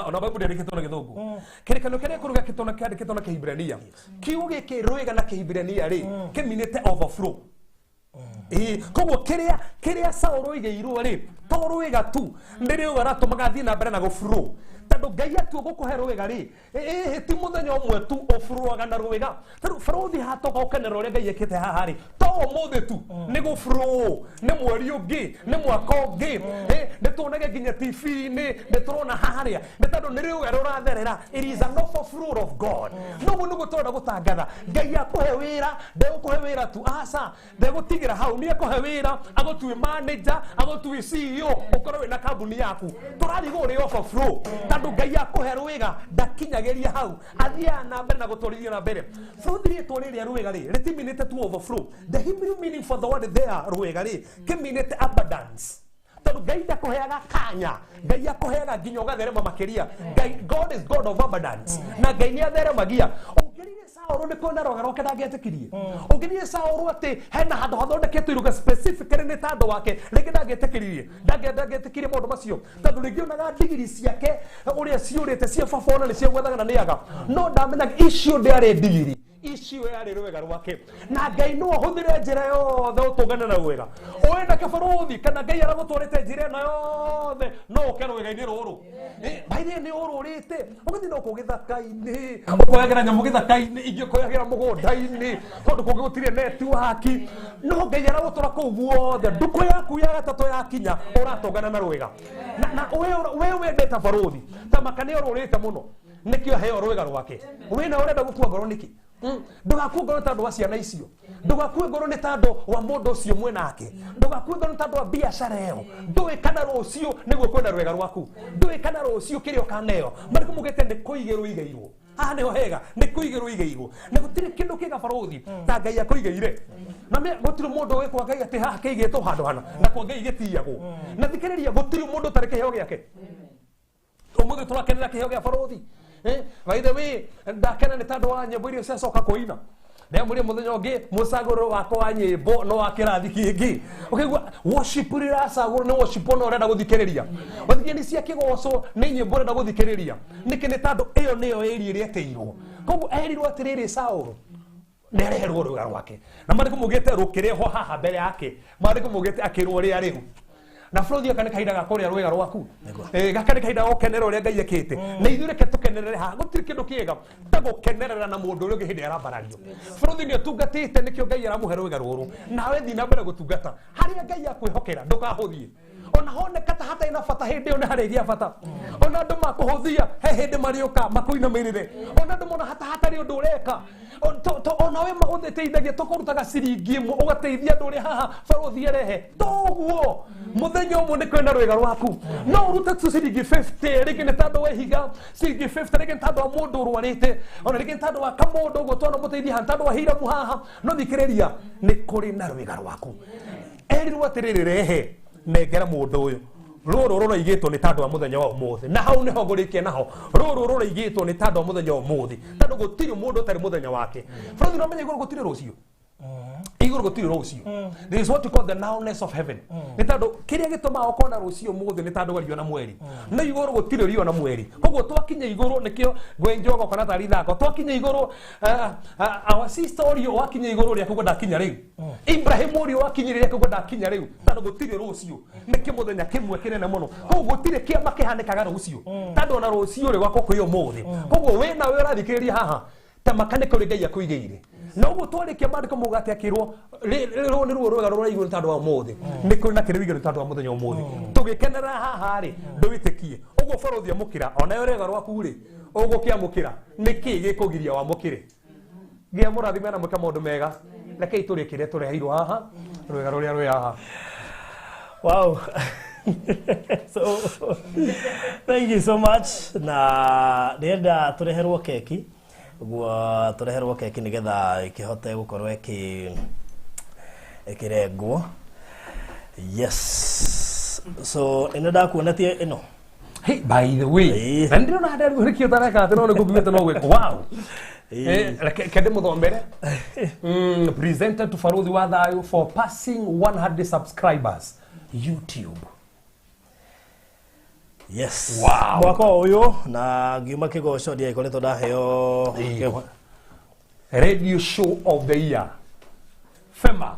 Speaker 2: Ona Bible ndĩandĩkĩtwo na Gĩthũngũ. Kĩrĩkanĩro kĩrĩa gĩkũrũ gĩakĩtwo na kĩandĩkĩtwo na Kĩhibirania. Kiugo gĩkĩ rwĩga na Kĩhibirania rĩ, kĩminĩte overflow. Ĩĩ, koguo kĩrĩa kĩrĩa Saũlũ oigĩirwo rĩ, to rwĩga tu, nĩ rwĩga ratũmaga athiĩ na mbere na gũflow. Tondũ Ngai atua gũkũhe rwĩga rĩ, ĩhĩ ti mũthenya ũmwe tu ũflowaga na rwĩga. Tarĩu barũthi hatoka ũkenera ũrĩa Ngai ekĩte haha rĩ, to ũmũthĩ tu, nĩ gũflow, nĩ mweri ũngĩ, nĩ mwaka ũngĩ. Nĩ tuonage nginya TV-inĩ, nĩ tũrona harĩa, nĩ tondũ nĩ rwĩga rũratherera. It is an overflow of God. Noguo nĩguo tũrenda gũtangatha. Ngai akũhe wĩra, ndegũkũhe wĩra tu, aca, ndegũtigĩra hau, nĩ akũhe wĩra, agũtue manager, agũtue CEO, ũkorwo wĩna kambuni yaku. Tũrarigwo ũrĩ overflow, tondũ Ngai akũhe rwĩga, ndakinyagĩria hau, athiaga na mbere na gũtwarithia na mbere. Bũrũri rĩtwa rĩrĩa rwĩga rĩ, rĩtiminĩte tu overflow. The Hebrew meaning for the word there, rwĩga rĩ, kĩminĩte abundance. Tondũ Ngai ndakũheaga kanya, Ngai akũheaga nginya ũgatherema makĩria. Ngai, God is God of abundance. Na Ngai nĩ atheremagia. Ũngĩrire Saũlũ nĩ kuona rwĩga rwake ndangĩetĩkirie. Ũngĩrire Saũlũ atĩ hena handũ hathondeketwo iruga specifically nĩ tondũ wake, rĩngĩ ndangĩetĩkiririe. Ndangĩetĩkirie maũndũ macio. Tondũ rĩngĩ onaga ndigiri ciake ũrĩa ciũrĩte cia baba ona nĩ ciagwethaga na nĩaga. No ndamenyaga icio ndĩarĩ ndigiri. Icio yarĩ rwĩga rwake. Na Ngai no ahũthĩre njĩra yothe ũtũngane na rwĩga. Ũĩ na kĩbarũthi kana Ngai aragũtwarĩte njĩra ĩno yothe, no ũke rwĩga-inĩ rũrũ. By the way, nĩ ũrũrĩte, ũgĩthiĩ no kũu gĩthaka-inĩ, ũkoyagĩra nyamũ gĩthaka-inĩ, ingĩ ũkoyagĩra mũgũnda-inĩ, kũndũ kũngĩ gũtirĩ network. No Ngai aragũtwara kũu guothe, ndukũ yaku ya gatatũ yakinya, ũratũngana na rwĩga. Na we wendete barũthi, ta maka nĩ ũrũrĩte mũno, nĩkĩo aheo rwĩga rwake. We nawe ũrenda gũkua ngoro nĩkĩ? Ndũgakue ngoro nĩ tondũ wa ciana icio, ndũgakue ngoro nĩ tondũ wa mũndũ ũcio mwenake, ndũgakue ngoro nĩ tondũ wa biacara ĩyo. Ndũĩ kana rũciũ nĩguo kwĩna rwĩga rwaku, ndũĩ kana rũciũ kĩrĩa ũkaneo. Marĩkũ mugĩte nĩ kũigĩrwo igĩirwo. Haha nĩho hega, nĩ kũigĩrwo igĩirwo. Na gũtirĩ kĩndũ kĩega barũthi ta Ngai akũigĩire. Na gũtirĩ mũndũ ũĩ kwa Ngai atĩ haha kĩigĩtwo handũ hana, na kwa Ngai gĩtiyagwo. Na thikĩrĩria, gũtirĩ mũndũ ũtarĩ kĩheo gĩake. Ũmũthĩ tũrakenera kĩheo gĩa barũthi. By the way, ndakena nĩ tondũ wa nyĩmbo iria ciacoka kũina. Ndamũria mũthenya ũngĩ mũcagũro wakwa wa nyĩmbo no wa kĩrathi kĩngĩ. Ũkaigua worship rĩracagũrwo nĩ worship ona ũrenda gũthikĩrĩria. Wathikĩrĩria nĩ cia kĩgoco, nĩ nyĩmbo ũrenda gũthikĩrĩria. Nĩkĩ? Nĩ tondũ ĩyo nĩyo area ĩrĩa ĩtĩirwo. Koguo erirwo atĩrĩrĩ, Saũlũ nĩareherwo rwĩga rwake. Na marĩkũ mugĩte rũkĩrehwo haha mbere yake, marĩkũ mugĩte akĩrwo rĩa rĩu. Na bũrũri gaka nĩ kahinda ga kũrĩa rwĩga rwaku. Gaka nĩ kahinda ga gũkenera ũrĩa Ngai ekĩte. Na ithuĩ reke tũkenerere haha. Gũtirĩ kĩndũ kĩega ta gũkenerera na mũndũ ũrĩa ũngĩ hĩndĩ ĩrĩa arambarario. Bũrũri nĩ ũtungatĩte, nĩkĩo Ngai aramũhe rwĩga rũrũ. Nawe thiĩ na mbere gũtungata. Harĩa Ngai akwĩhokera, ndũkahũthie. Ona honeka ta hatarĩ na bata, hĩndĩ ĩyo nĩ harĩgĩa bata. Ona andũ makũhũthia, he hĩndĩ marĩũka makũinamĩrĩre. Ona andũ mona hata hatarĩ ũndũ ũreka. Ona we ũteithagia, tũkũrutaga ciringi ĩmwe, ũgateithia andũ ũrĩa haha barũthi arehe. Toguo mũthenya ũmwe nĩ kwĩna rwĩga rwaku. No ũrute tu ciringi 50, rĩngĩ nĩ tondũ wa ihiga, ciringi 50, rĩngĩ nĩ tondũ wa mũndũ ũrwarĩte, ona rĩngĩ nĩ tondũ wa kamũndũ ũguo twana mũteithia haha, nĩ tondũ wa hiramu haha. No thikĩrĩria, nĩ kũrĩ na rwĩga rwaku. Erirwo atĩrĩrĩ, rehe, nengera mũndũ ũyũ. Rũrũ rũraigĩtwo nĩ tandũ wa mũthenya wa ũmũthĩ na hau nĩho ngũrĩkia naho. Rũrũ rũraigĩtwo nĩ tandũ wa mũthenya wa ũmũthĩ tondũ gũtirĩ mũndũ ũtarĩ mũthenya wake. Bũrũri ũramenya igũrũ gũtirĩ rũciũ. Igũrũ gũtirĩ rũciũ. There is what you call the nowness of heaven. Nĩ tondũ kĩrĩa gĩtũmaga ũkorwo na rũciũ ũmũthĩ nĩ tondũ wa riũa na mweri. No igũrũ gũtirĩ riũa na mweri. Koguo twakinya igũrũ nĩkĩo ngwenjoga kana tarĩ ithako. Twakinya igũrũ our sister ũrĩa wakinya igũrũ rĩa koguo ndakinya rĩu. Ibrahim ũrĩa wakinyire rĩa koguo ndakinya rĩu. Tondũ gũtirĩ rũciũ. Nĩkĩo mũthenya kĩmwe kĩnene mũno. Koguo gũtirĩ kĩama kĩhanĩkaga rũciũ. Tondũ ona rũciũ rĩ gwakwa kwĩ ũmũthĩ. Koguo wĩna we ũrathikĩrĩria haha ta makane kũrĩ Ngai akũigĩire. Na ũguo twarĩkia maandĩko mauga atĩ akĩrwo rũrũ nĩ ruo rwega rũraigwo nĩ tondũ wa ũmũthĩ. Nĩ kũrĩ na kĩrĩa wĩigĩrwo nĩ tondũ wa mũthenya ũmũthĩ. Tũgĩkenera haha rĩ ndũwĩtĩkie. Ũguo bũrũthi amũkĩra onayo rwega rwaku rĩ ũgũkĩamũkĩra nĩkĩ gĩkũgiria wamũkĩre. Gĩa mũrathime na mwĩke maũndũ mega. Rekei tũrĩe kĩrĩa tũreheirwo haha rwega rũrĩa rwĩ haha.
Speaker 1: Wow. So thank you so much. Na ndĩrenda tũreherwo keki. Ũguo tũreherwo keki nĩgetha ĩkĩhote gũkorwo ĩkĩrengwo. Yes. So ĩno ndakuonetie ĩno.
Speaker 2: Hey, by the way, na ndĩrona harĩa rĩu ũtareka atĩ no nĩ ngũkiugĩte no gwĩka. Wow. Reke ndĩmũthomere. Presented to Farodhi wa Thayo for passing 100 subscribers YouTube.
Speaker 1: Yes.
Speaker 2: Wow.
Speaker 1: Mwaka ũyũ na ngiuma kĩgoco ndiagĩkoretwo ndaheo
Speaker 2: Radio Show of the Year FEMA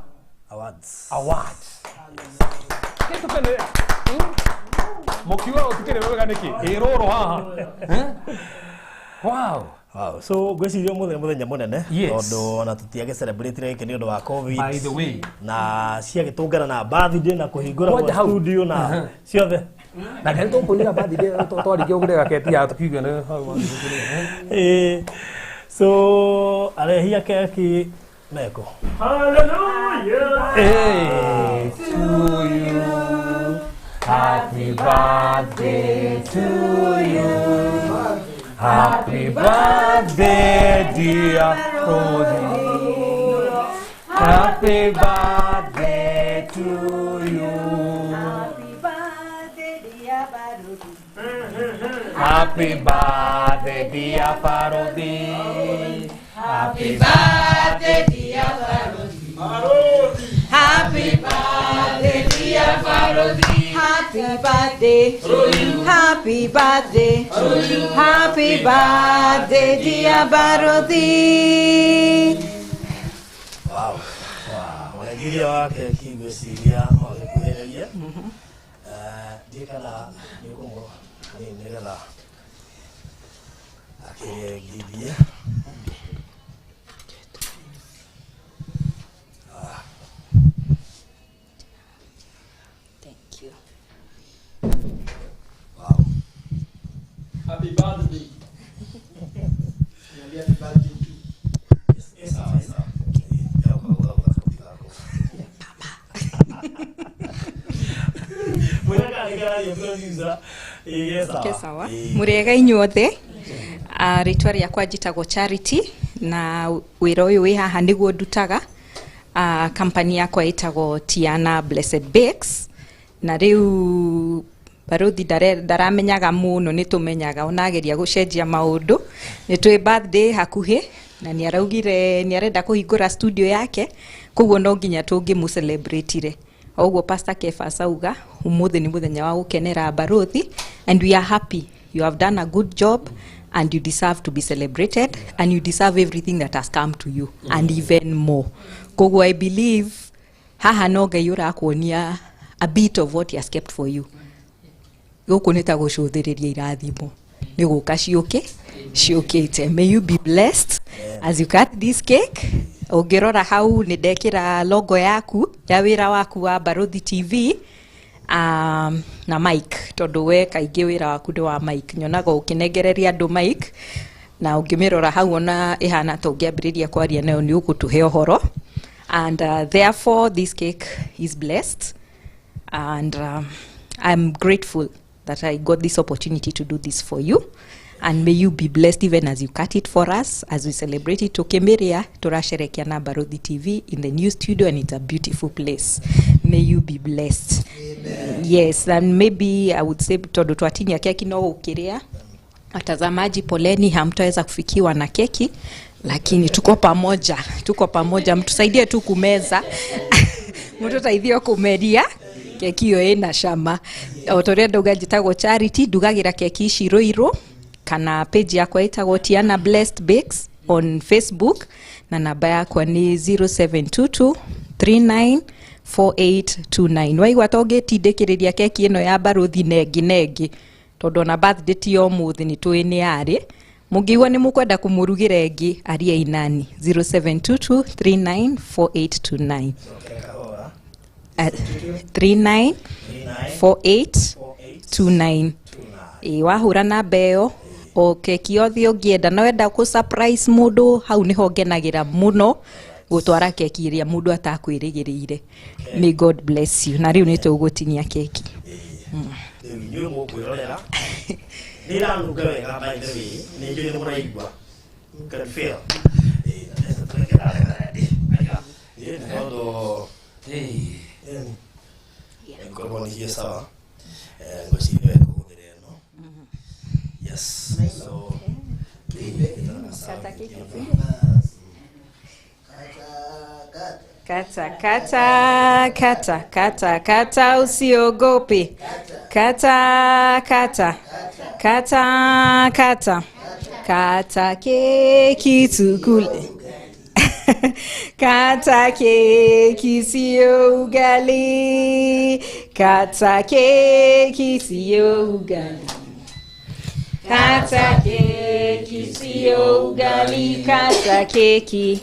Speaker 1: Awards.
Speaker 2: Awards. Kitu kene mukiuga ũtikĩrĩ wega nĩkĩ? Ĩ rũrũ haha. Wow.
Speaker 1: Wow. So ngwĩciria ũmũthĩ nĩ mũthenya mũnene tondũ ona tũtiagĩ celebrate gĩkĩ nĩ ũndũ wa COVID.
Speaker 2: By the way.
Speaker 1: Na ciagĩtũngana na birthday na kũhingũra gwa studio na ciothe.
Speaker 2: Na nĩ tũkũnira birthday twarĩkia kũrĩa gaketi ya tũkiuga nĩ hau.
Speaker 1: So arehia keki meko.
Speaker 2: Hallelujah. Hey, to you. Happy birthday to you. Happy birthday, dear Rosie. Happy birthday to you.
Speaker 8: Happy birthday, dear Barodi.
Speaker 2: Happy birthday, dear Barodi. Happy birthday, dear Barodi.
Speaker 8: Happy birthday, dear Barodi. Happy birthday to you. Happy birthday to you. Happy birthday, dear Barodi.
Speaker 1: Wow. Wow. Mũrengiria wa keki ngwĩciria no agĩkuhĩrĩrie. Ndiĩ kana nĩ ũkũmũ nĩgetha akĩrengithie.
Speaker 8: Thank you.
Speaker 1: Wow.
Speaker 10: Happy birthday. Happy birthday too.
Speaker 1: Yes, yes.
Speaker 6: Sawa. Murega inyuothe. Rĩtwa rĩakwa njĩtagwo Charity na wĩra ũyũ wĩ haha nĩguo ndutaga. Company yakwa ĩtagwo Tiana Blessed Bakes na rĩu Barothi ndaramenyaga mũno nĩ tũmenyaga ona ageria gũcenjia maũndũ. Nĩ twĩ birthday hakuhĩ na nĩ araugire nĩ arenda kũhingũra studio yake koguo no nginya tũngĩmũ celebrate-ire. Oguo Pastor Kefas auga umuthi ni muthenya wa gukenera Barothi and we are happy. You have done a good job and you deserve to be celebrated and you deserve everything that has come to you and even more. Koguo I believe haha no Ngai ũrakuonia a bit of what he has kept for you. Gũkũ nĩ ta gũcũthĩrĩria irathimo nĩ gũka ciũkĩte. May you be blessed as you cut this cake. Ũngĩrora hau nĩ ndekĩra logo yaku ya wĩra waku wa Barothi TV na mic tondũ we kaingĩ wĩra waku nĩ wa mic. Nyonaga ũkĩnengereria andũ mic na ũngĩmĩrora hau ona ĩhana ta ũngĩambĩrĩria kwaria nayo nĩ ũgũtũhe ũhoro. And therefore this cake is blessed and I'm grateful that I got this opportunity to do this for you. And may you be blessed even as you cut it for us, as we celebrate it. Tukimiria, turasherekea na Barothi TV in the new studio, and it's a beautiful place. May you be blessed. Amen. Yes, and maybe I would say tondu twatinia keki no gukiria. Watazamaji poleni, hamtaweza kufikiwa na keki, lakini tuko pamoja, tuko pamoja, mtusaidie tu kumeza. Mtuteithie kumeria keki iyo ina cama. O toria ndauga njitagwo Charity, ndugagira keki ici Ruiru, kana page yakwa itagwo Tiana Blessed Bakes on Facebook, na namba yakwa ni 0722 39 4829. Waigua tũngĩtindĩkĩrĩria keki ĩno ya baruthi nengi nengi, tondũ ona birthday ti o mũthĩ nĩ tũĩ nĩ yarĩ. Mũngĩigua nĩ mũkwenda kũmũrugĩra ĩngĩ, aria inani 0722 394829. 394829. Wahũra namba ĩyo o keki yothe ũngĩenda, na wenda kũ surprise mũndũ, hau nĩho ngenagĩra mũno gũtwara keki ĩrĩa mũndũ atakwĩrĩgĩrĩire. May God bless you. Na rĩu nĩ tũgũtinia keki.
Speaker 1: Rĩu inyuĩ mũkwĩrorera nĩ ĩranunga wega, by the way, nĩ njũĩ nĩ mũraigua. You can feel. Tondũ ngorwo nĩ sawa, ngwĩciria wega kũhũthĩra ĩno. Yes, so
Speaker 6: kata kata kata kata kata, usiogope. Kata kata kata kata kata keki tukule. Kata keki sio ugali. Kata keki sio ugali. Kata keki sio ugali. Kata keki,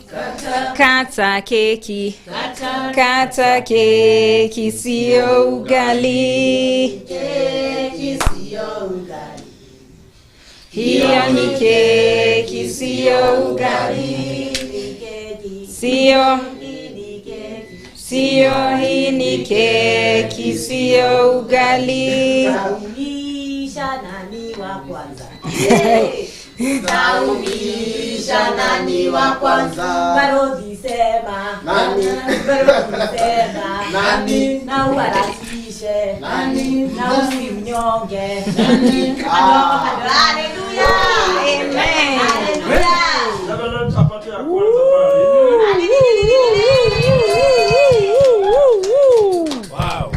Speaker 6: kata keki, kata keki sio ugali.
Speaker 4: Keki sio ugali.
Speaker 6: Hiyo ni keki sio ugali. Sio, sio, hii ni keki sio ugali.
Speaker 8: Taumisha nani wa kwanza? Taumisha nani wa kwanza? Barodhi sema nani? Barodhi sema nani? Na uharakishe nani? Na usimnyonge nani? Haleluya,
Speaker 6: amen,
Speaker 8: haleluya.
Speaker 1: Wow.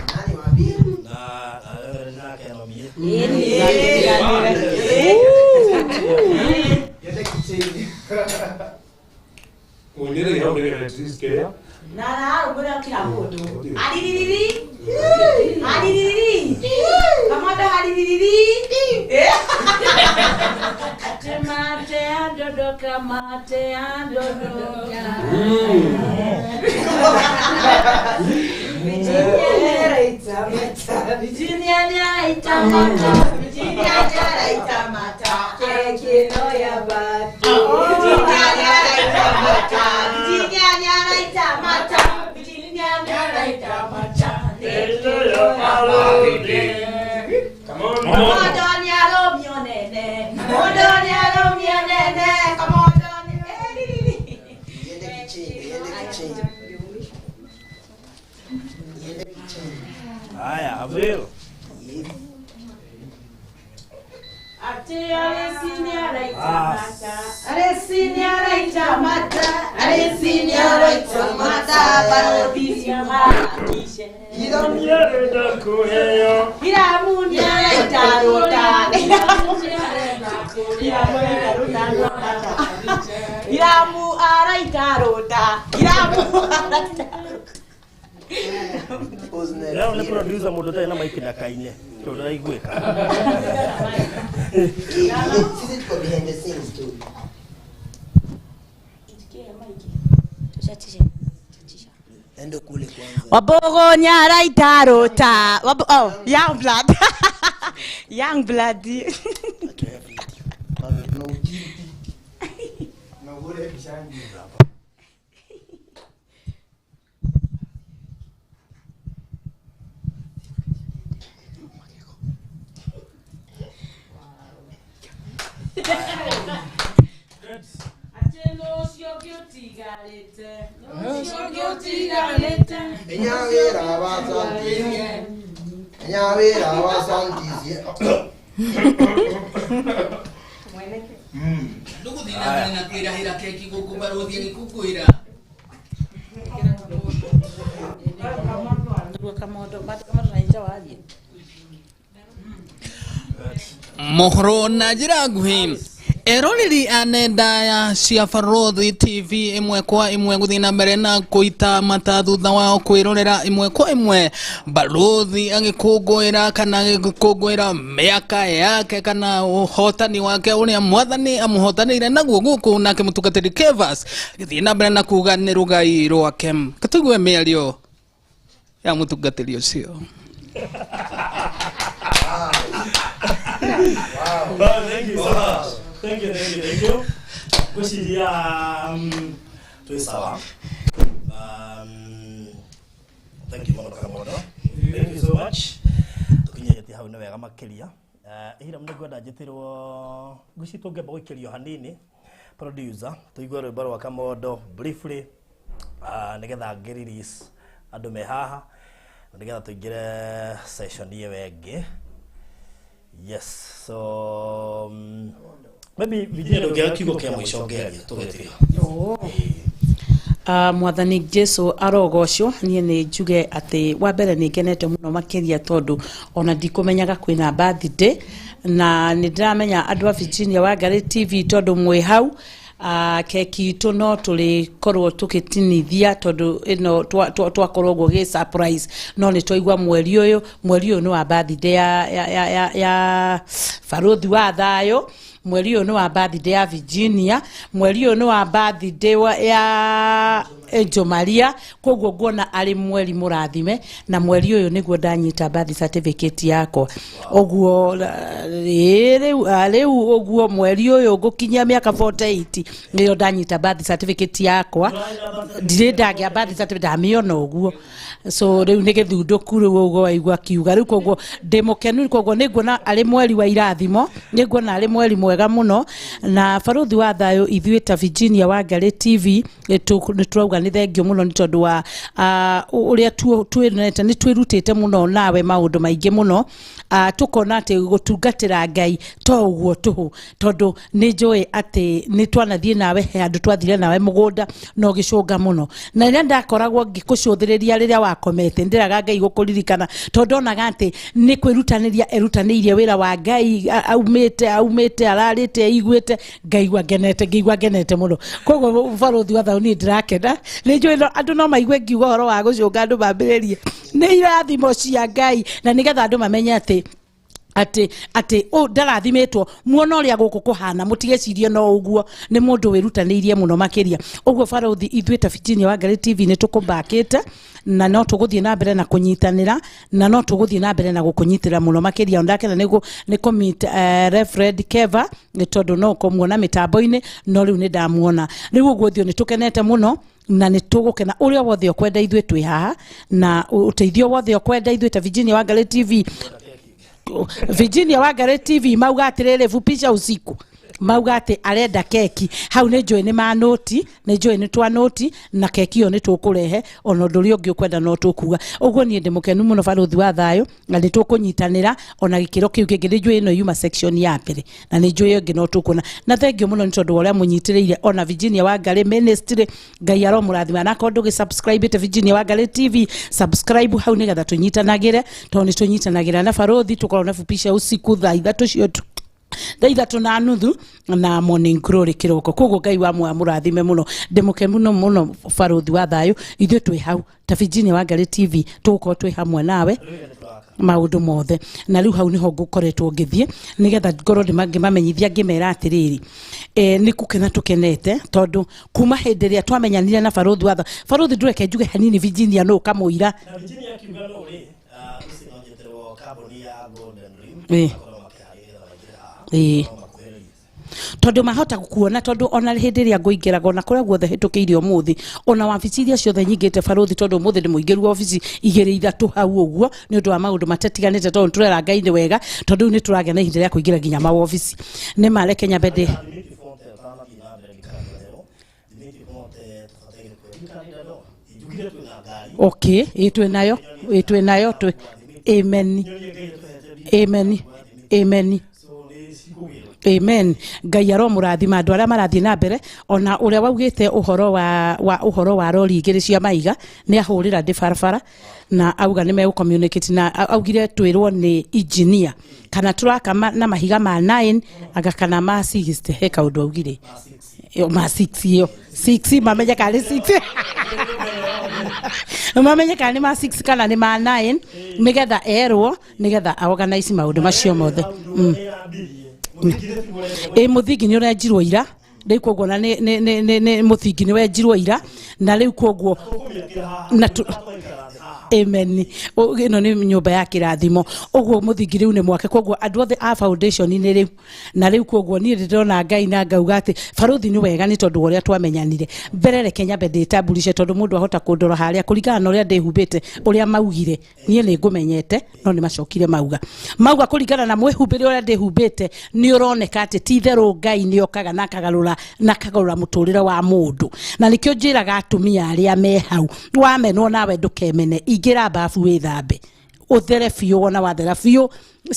Speaker 1: Haya, Avril. Leo ni producer mundu utarĩ na mic ndakaine tondu ndaiguĩka.
Speaker 9: Sisi tuko behind the scenes tu. Endo kule kwanza.
Speaker 8: Wabogo nyaraita rota. Oh, young blood. Young blood.
Speaker 9: Nyawira wa santizie.
Speaker 3: Ndũgũthiĩ na mbere na kwĩrahĩra keki gũkũ barũthi agĩkũngũĩra. Mohoro na njĩra nguhĩ eroreri a nenda ya cia Barũthi TV ĩmwe kwa ĩmwe gũthiĩ na mbere na kũita mata thutha wao kwĩrorera ĩmwe kwa ĩmwe barũthi agĩkũngũĩra kana agĩkũngũĩra mĩaka yake kana ũhotani wake ũrĩa mwathani amũhotanĩire naguo gũkũ nake mũtungatĩri Kevas agĩthiĩ na mbere na kuga nĩ rũgai rwake. Katũigue mĩario ya mũtungatĩri ũcio.
Speaker 1: Well, thank you so much. Thank you, thank you, thank you. Gwĩciria twĩ sawa. Thank you mũno Kamodo. Thank you so much. Tũkinyĩtie hau nĩ wega makĩria. Ihinda mũno ngwenda njĩtĩrwo ngwĩciria tũngĩamba gũikĩrio hanini producer tũigue rwĩmbo rwa Kamodo briefly, nĩgetha ngĩ release andũ me haha na nĩgetha tũingĩre session ĩyo ĩngĩ. Yes, so maybe Virginia ndũngĩaga kiugo kĩa mũico ũngĩaria tũgĩtiga.
Speaker 4: Mwathani Jesu arogocwo. Niĩ nĩ njuge atĩ wa mbere nĩ ngenete mũno makĩria tondũ ona ndikũmenyaga kwĩna birthday, na nĩ ndĩramenya andũ a Virginia Wangari TV tondũ mwĩ hau, keki itũ no tũrĩkorwo tũgĩtinithia tondũ ĩno twakorwo ũguo gĩ surprise, no nĩ twaigua mweri ũyũ nĩ wa birthday ya Barũthi wa Thayũ, mweri ũyũ nĩ wa birthday ya Virginia, mweri ũyũ nĩ wa birthday ya Angel Maria. Koguo nguona arĩ mweri mũrathime, na mweri ũyũ nĩguo ndanyita birth certificate yakwa. Ũguo rĩu ũguo mweri ũyũ ngũkinyia mĩaka 48 nĩyo ndanyita birth certificate yakwa. Ndirĩ ndagĩa birth certificate, ndamĩona ũguo. So rĩu nĩ gĩthundũku rĩu ũguo waigua akiuga. Rĩu koguo ndĩ mũkenu, koguo nĩnguona arĩ mweri wa irathimo, nĩnguona arĩ mweri mwega mũno. Na Barũthi wa Thayũ ithuĩ ta Virginia Wangari TV nĩ tũrauga nĩ thengio mũno nĩ tondũ wa ũrĩa twĩnete, nĩ twĩrutĩte mũno nawe maũndũ maingĩ mũno, tũkona atĩ gũtungatĩra Ngai to ũguo tũhũ, tondũ nĩ njũĩ atĩ nĩ twanathiĩ nawe he handũ twathire nawe mũgũnda na ũgĩcũnga mũno, na rĩrĩa ndakoragwo ngĩkũcũthĩrĩria rĩrĩa wakomete ndĩraga Ngai gũkũririkana, tondũ ndonaga atĩ nĩ kwĩrutanĩria erutanĩirie wĩra wa Ngai, aumĩte ararĩte aiguĩte, ngaigua ngenete mũno. Koguo Barũthi wa Thayũ niĩ ndĩrakena, nĩ njũĩ andũ no maigue ngiuga ũhoro wa gũcũnga andũ mambĩrĩrie nĩ irathimo cia Ngai, na nĩgetha andũ mamenye atĩ atĩ ndarathimĩtwo muona ũrĩa gũkũ kũhana, mũtigecirie no ũguo, nĩ mũndũ wĩrutanĩirie mũno makĩria. Ũguo Barũthi ithuĩ ta Virginia Wangari TV nĩ tũkũmbakĩte, na no tũgũthiĩ na mbere na kũnyitanĩra, na no tũgũthiĩ na mbere na gũkũnyitĩra mũno makĩria. Ndakena nĩ kũmeet Reverend Keva nĩ tondũ no kũmuona mĩtambo-inĩ, no rĩu nĩ ndamuona. Rĩu ũguo ithuĩ nĩ tũkenete mũno na nĩ tũgũkena ũrĩa wothe ũkwenda ithuĩ twĩ haha, na ũteithio wothe ũkwenda ithuĩ ta Virginia Wangari TV. Virginia Wangari TV mauga atĩrĩrĩ, fupisha usiku, mauga atĩ arenda keki hau, nĩ njũĩ nĩ manoti, nĩ njũĩ nĩ twanoti, na keki ĩyo nĩ tũkũrehe, ona ũndũ ũrĩa ũngĩ ũkwenda no tũkuga. Ũguo niĩ ndĩ mũkenu mũno Barũthi wa Thayũ, na nĩ tũkũnyitanĩra ona gĩkĩro kĩu kĩngĩ. Nĩ njũĩ ĩno yuma section ya mbere, na nĩ njũĩ ĩngĩ no tũkuona. Na thengio mũno nĩ tondũ wa ũrĩa mũnyitĩrĩire ona Virginia Wangari Ministry. Ngai aromũrathima. Na akorwo ndũgĩ subscribe te Virginia Wangari TV, subscribe hau nĩgetha tũnyitanagĩre, tondũ nĩ tũnyitanagĩra na Barũthi, tũkorwo na fupisha usiku thaa ithatũ cio thaa ithatũ na nuthu na morning glory kĩroko. Koguo Ngai wa muoya mũrathime mũno, ndĩ mũno mũno Barũthi wa Thayũ. Ithuĩ twĩ hau ta Virginia Wangari TV, tũgũkorwo twĩ hamwe nawe maũndũ mothe. Na rĩu hau nĩho ngũkoretwo ngĩthiĩ nĩgetha ngorwo ngĩmamenyithia ngĩmera atĩrĩrĩ, nĩ gũkena tũkenete tondũ kuma hĩndĩ ĩrĩa twamenyanire na Barũthi wa Thayũ. Barũthi ndũreke njuge hanini Virginia nũ kamũira.
Speaker 1: Na Virginia akiuga no rĩ, ici no njĩtĩrwo kambuni ya Golden Dream.
Speaker 4: Tondũ mahota kuona, tondũ ona hĩndĩ ĩrĩa ngũingĩraga ona kũrĩa guothe hĩtũkĩire ũmũthĩ, ona wabici iria ciothe nyingĩte Barũthi, tondũ ũmũthĩ ndĩ mũingĩru wabici igĩrĩ ithatũ hau ũguo nĩ ũndũ wa maũndũ matatiganĩte, tondũ tũrera Ngai nĩ wega, tondũ rĩu nĩ tũragĩa na ihinda rĩa kũingĩra nginya mawobici. Nĩ mareke nyambe ndĩ okay, ĩ twĩ nayo, ĩ twĩ nayo, twĩ Amen. Amen. Amen. Amen. Ngai aromũrathima andũ arĩa marathiĩ na mbere, ona ũrĩa waugĩte ũhoro wa ũhoro wa rori igĩrĩ cia maiga nĩ ahũrĩra ndĩ barabara na auga nĩ megũ communicate na augire twĩrwo nĩ engineer kana tũraka na mahiga ma 9 anga kana ma 6, he kaũndũ augire. Ĩyo ma 6, ĩyo 6, mamenye kana nĩ 6, mamenye kana nĩ ma 6 kana nĩ ma 9, nĩgetha erwo, nĩgetha organize maũndũ macio mothe. Ĩ, mũthingi nĩ ũrenjirwo ira rĩu, koguo na nĩ mũthingi nĩ wenjirwo ira na rĩu koguo na tu. Amen. Ĩno nĩ nyũmba ya kĩrathimo, ũguo mũthingi rĩu nĩ mwake, koguo andũ othe a foundation nĩ rĩu na rĩu. Koguo niĩ ndĩrona Ngai na ngauga atĩ barũthi nĩ wega nĩ tondũ wa ũrĩa twamenyanire mbere. Reke nyambe ndĩtamburishe, tondũ mũndũ ahota kũndora harĩa kũringana na ũrĩa ndĩhumbĩte, ũrĩa maugire niĩ nĩ ngũmenyete, no nĩ macokire mauga kũringana na mwĩhumbĩre ũrĩa ndĩhumbĩte, nĩ ũroneka atĩ ti itherũ Ngai nĩ okaga na akagarũra mũtũrĩre wa mũndũ. Na nĩkĩo njĩraga atumia arĩa me hau, wamenwo nawe ndũkemene, ingĩra babu wĩthambe ũthere biũ. Wona wathera biũ,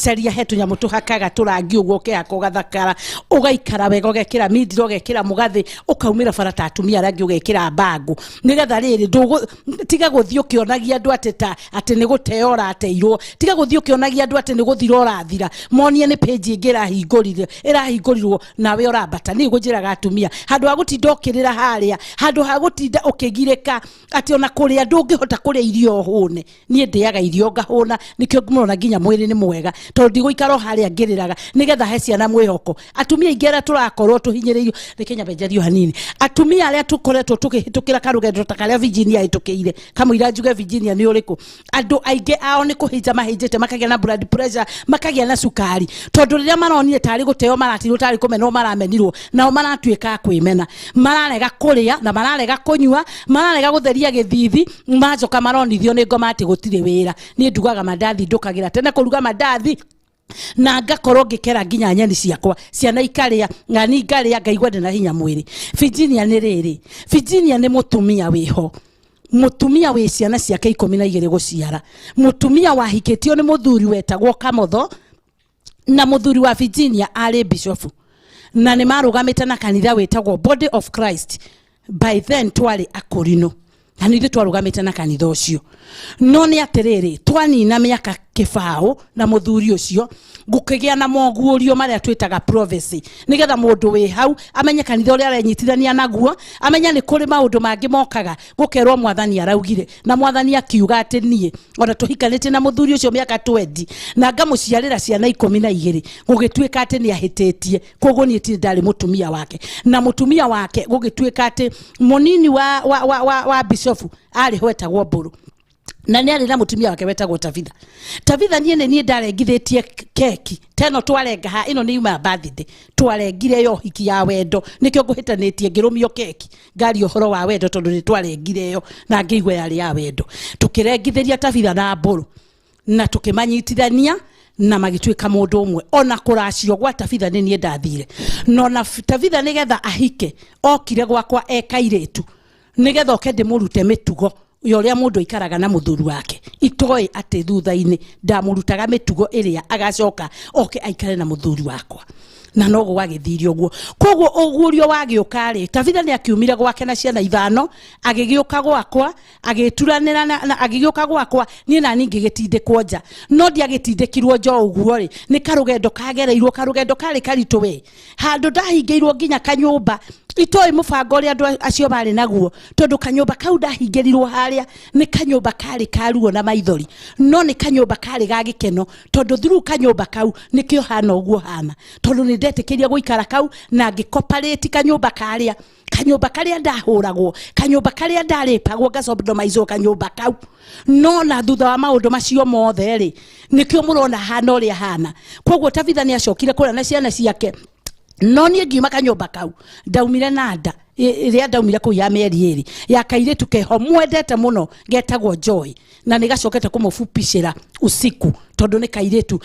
Speaker 4: caria he tũnyamũ tũhakaga tũrangi ũguo, ũkehaka ũgathakara, ũgaikara wega, ũgekĩra mindira, ũgekĩra mũgathĩ, ũkaumĩra bara ta atumia arĩa angĩ, ũgekĩra mbangũ, nĩgetha rĩrĩ tiga gũthiĩ ũkĩonagia andũ atĩ ta atĩ nĩ gũteo ũrateirwo, tiga gũthiĩ ũkĩonagia andũ atĩ nĩ gũthira ũrathira, monie nĩ page ĩngĩ ĩrahingũrirwo nawe ũrambata. Niĩ ngũnjĩraga atumia, handũ ha gũtinda ũkĩrĩra harĩa, handũ ha gũtinda ũkĩgirĩka atĩ ona kũrĩa ndũngĩhota kũrĩa irio hũne, niĩ ndĩaga irio ngahũna, nĩkĩo mũrona nginya mwĩrĩ nĩ mwega, tondũ ndigũikara o harĩa ngĩrĩraga, nĩgetha he ciana mwĩhoko. Atumia aingĩ arĩa tũrakorwo tũhinyĩrĩirio, reke nyambe njarie o hanini, atumia arĩa tũkoretwo tũkĩhĩtũkĩra karũgendo ta karĩa Virginia ahĩtũkĩire, kamũira njuge Virginia nĩ ũrĩkũ, andũ aingĩ ao nĩ kũhĩnja mahĩnjĩte, makagĩa na blood pressure, makagĩa na cukari, tondũ rĩrĩa maronire tarĩ gũteo maratirwo, tarĩ kũmenwo maramenirwo, nao maratuĩka a kwĩmena, mararega kũrĩa na mararega kũnyua, mararega gũtheria gĩthithi, macoka maronithio nĩ ngoma atĩ gũtirĩ wĩra. Niĩ ndugaga mandathi, ndũkagĩra tene kũruga mandathi na ngakorwo ngĩkera nginya nyeni ciakwa, ciana ikarĩa ng'ani ngarĩa, ngaigua ndĩna hinya mwĩrĩ. Virginia nĩ rĩrĩ, Virginia nĩ mũtumia wĩho, mũtumia wĩ ciana ciake 12 gũciara, mũtumia wahikĩtio nĩ mũthuri wetagwo Kamotho, na mũthuri wa Virginia arĩ bishofu na nĩ marũgamĩte na kanitha wĩtagwo Body of Christ. By then twarĩ akũrinũ na nĩ ithuĩ twarũgamĩte na kanitha ũcio. No nĩ atĩrĩrĩ, twanina mĩaka kĩbaũ na mũthuri ũcio, gũkĩgĩa na moguũrio marĩa twĩtaga prophecy, nĩgetha mũndũ wĩ hau amenye kanitha ũrĩa arenyitithania naguo, amenye nĩ kũrĩ maũndũ mangĩ mokaga gũkerwo mwathani araugire. Na mwathani akiuga atĩ niĩ ona tũhikanĩtie na mũthuri ũcio mĩaka 20 na ngamũciarĩra ciana 12, gũgĩtuĩka atĩ nĩ ahĩtĩtie, koguo niĩ tirĩ ndarĩ mũtumia wake. Na mũtumia wake gũgĩtuĩka atĩ mũnini wa bishofu arĩ ho etagwo Mbũrũ, na nĩ arĩ na mũtumia wake wetagwo Tabitha. Tabitha, niĩ nĩ niĩ ndarengithĩtie keki teno twarenga ha ĩno nĩ yuma ya birthday, twarengire yo hiki ya wendo, nĩkĩo ngũhĩtanĩtie ngĩrũmio keki ngaria ũhoro wa wendo, tondũ nĩ twarengire yo na ngĩigua yarĩ ya wendo. Tũkĩrengithĩria Tabitha na Mbũrũ na tũkĩmanyitithania na magĩtuĩka mũndũ ũmwe. Ona kũracio gwa Tabitha nĩ niĩ ndathire, no na Tabitha nĩgetha ahike okire gwakwa e kairĩtu, nĩgetha oke ndĩmũrute mĩtugo ya ũrĩa mũndũ aikaraga na mũthuri wake, itoĩ atĩ thutha-inĩ ndamũrutaga mĩtugo ĩrĩa agacoka oke aikare na mũthuri wakwa, na no gwagĩthire ũguo. Koguo ũguũrio wagĩũka rĩ, Tabitha nĩ akiumire gwake na ciana ithano, agĩgĩũka gwakwa, agĩturanĩra na agĩgĩũka gwakwa, niĩ nani ngĩgĩtindĩkwo nja. No ndiagĩtindĩkirwo nja o ũguo rĩ, nĩ karũgendo kagereirwo, karũgendo karĩ karitũ we, handũ ndahingĩirwo nginya kanyũmba, itoĩ mũbango ũrĩa andũ acio marĩ naguo, tondũ kanyũmba kau ndahingĩrirwo harĩa nĩ kanyũmba karĩ ka ruo na maithori, no nĩ kanyũmba karĩ ga gĩkeno, tondũ through kanyũmba kau nĩkĩo hana ũguo hana, tondũ nĩ ndetĩkĩria gũikara kau na ngĩkoparĩti kanyũmba karĩa, kanyũmba karĩa ndahũragwo, kanyũmba karĩa ndarĩpagwo, ngacodomaizwo kanyũmba kau. No na thutha wa maũndũ macio mothe rĩ, nĩkĩo mũrona hana ũrĩa hana. Koguo Tabitha nĩ acokire kũrĩa na ciana ciake, no niĩ ngiuma kanyũmba kau ndaumire na nda ĩrĩa ndaumire kũu ya mĩeri 2 ya kairĩtu keho mwendete mũno getagwo Joy, na nĩ gacokete kũmũbupicĩra usiku. Tondu nĩ kairĩtu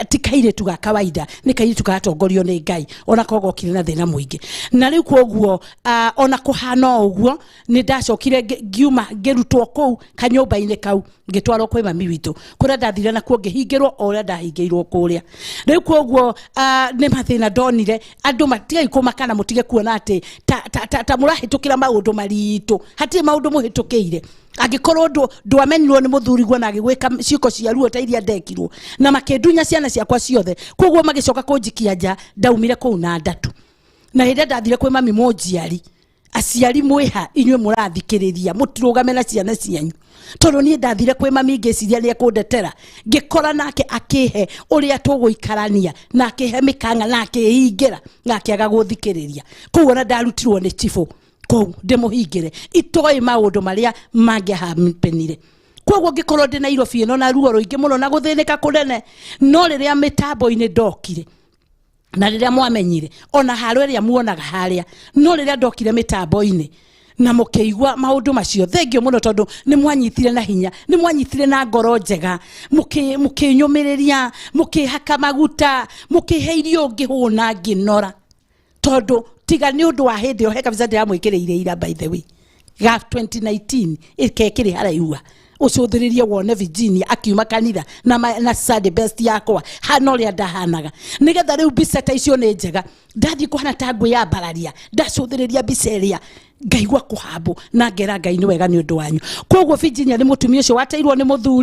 Speaker 4: ti kairĩtu ga kawaida, nĩ kairĩtu karatongorio nĩ Ngai, ona ko gokire na thĩna mũingĩ. Na rĩu koguo ona kũhana o ũguo, nĩ ndacokire ngiuma, ngĩrutwo kũu kanyũmba-inĩ kau, ngĩtwarwo kwĩ mami witũ kũrĩa ndathire nakuo, ngĩhingĩrwo o ũrĩa ndahingĩirwo kũrĩa. Rĩu koguo nĩ mathĩna ndonire. Andũ matigai kũmaka na mũtige kuona atĩ ta mũrahĩtũkĩra maũndũ maritũ. Hatirĩ maũndũ mũhĩtũkĩire. Angĩkorwo ndwamenyirwo nĩ mũthuriguo na agĩgwĩka ciĩko cia ruo ta iria ndekirwo na makĩndunya ciana ciakwa ciothe, koguo magĩcoka kũnjikia nja, ndaumire kũu na ndatu. Na hĩndĩ ĩrĩa ndathire kwĩ mami mũnjiari, aciari mwĩha inyuĩ mũrathikĩrĩria, mũtirũgame na ciana cianyu, tondũ niĩ ndathire kwĩ mami ngĩciria nĩ ekũndetera, ngĩkora nake akĩhe ũrĩa tũgũikarania, na akĩhe mĩkanga, na akĩhingĩra, na akĩaga gũthikĩrĩria. Koguo ona ndarutirwo nĩ cibũ kũu ndĩmũhingĩre, itoĩ maũndũ marĩa mangĩahampenire. Koguo ngĩkorwo ndĩ Nairobi ĩno na ruo rũingĩ mũno na gũthĩnĩka kũnene, no rĩrĩa mĩtambo-inĩ ndokire na rĩrĩa mwamenyire ona haro ĩrĩa muonaga harĩa, no rĩrĩa ndokire mĩtambo-inĩ na mũkĩigua maũndũ macio, thengio mũno, tondũ nĩ mwanyitire na hinya, nĩ mwanyitire na ngoro njega, mũkĩnyũmĩrĩria, mũkĩhaka maguta, mũkĩhe irio ngĩhũna ngĩnora, tondũ tiga nĩ ũndũ wa hĩndĩ ĩyo he kabisa ndĩramwĩkĩrĩire ira, by the way, ga 2019 ĩkekĩrĩ haraihua ũcũthĩrĩrie wone Virginia akiuma kanitha na Sunday best yakwa hana ũrĩa ndahanaga, nĩgetha rĩu mbica ta icio nĩ njega. Ndathiĩ kũhana ta ngwĩyambararia, ndacũthĩrĩria mbica ĩrĩa ngaigua kũhambwo na ngera Ngai nĩ wega nĩ ũndũ wanyu. Koguo Virginia nĩ mũtumia ũcio wateirwo nĩ mũthuri.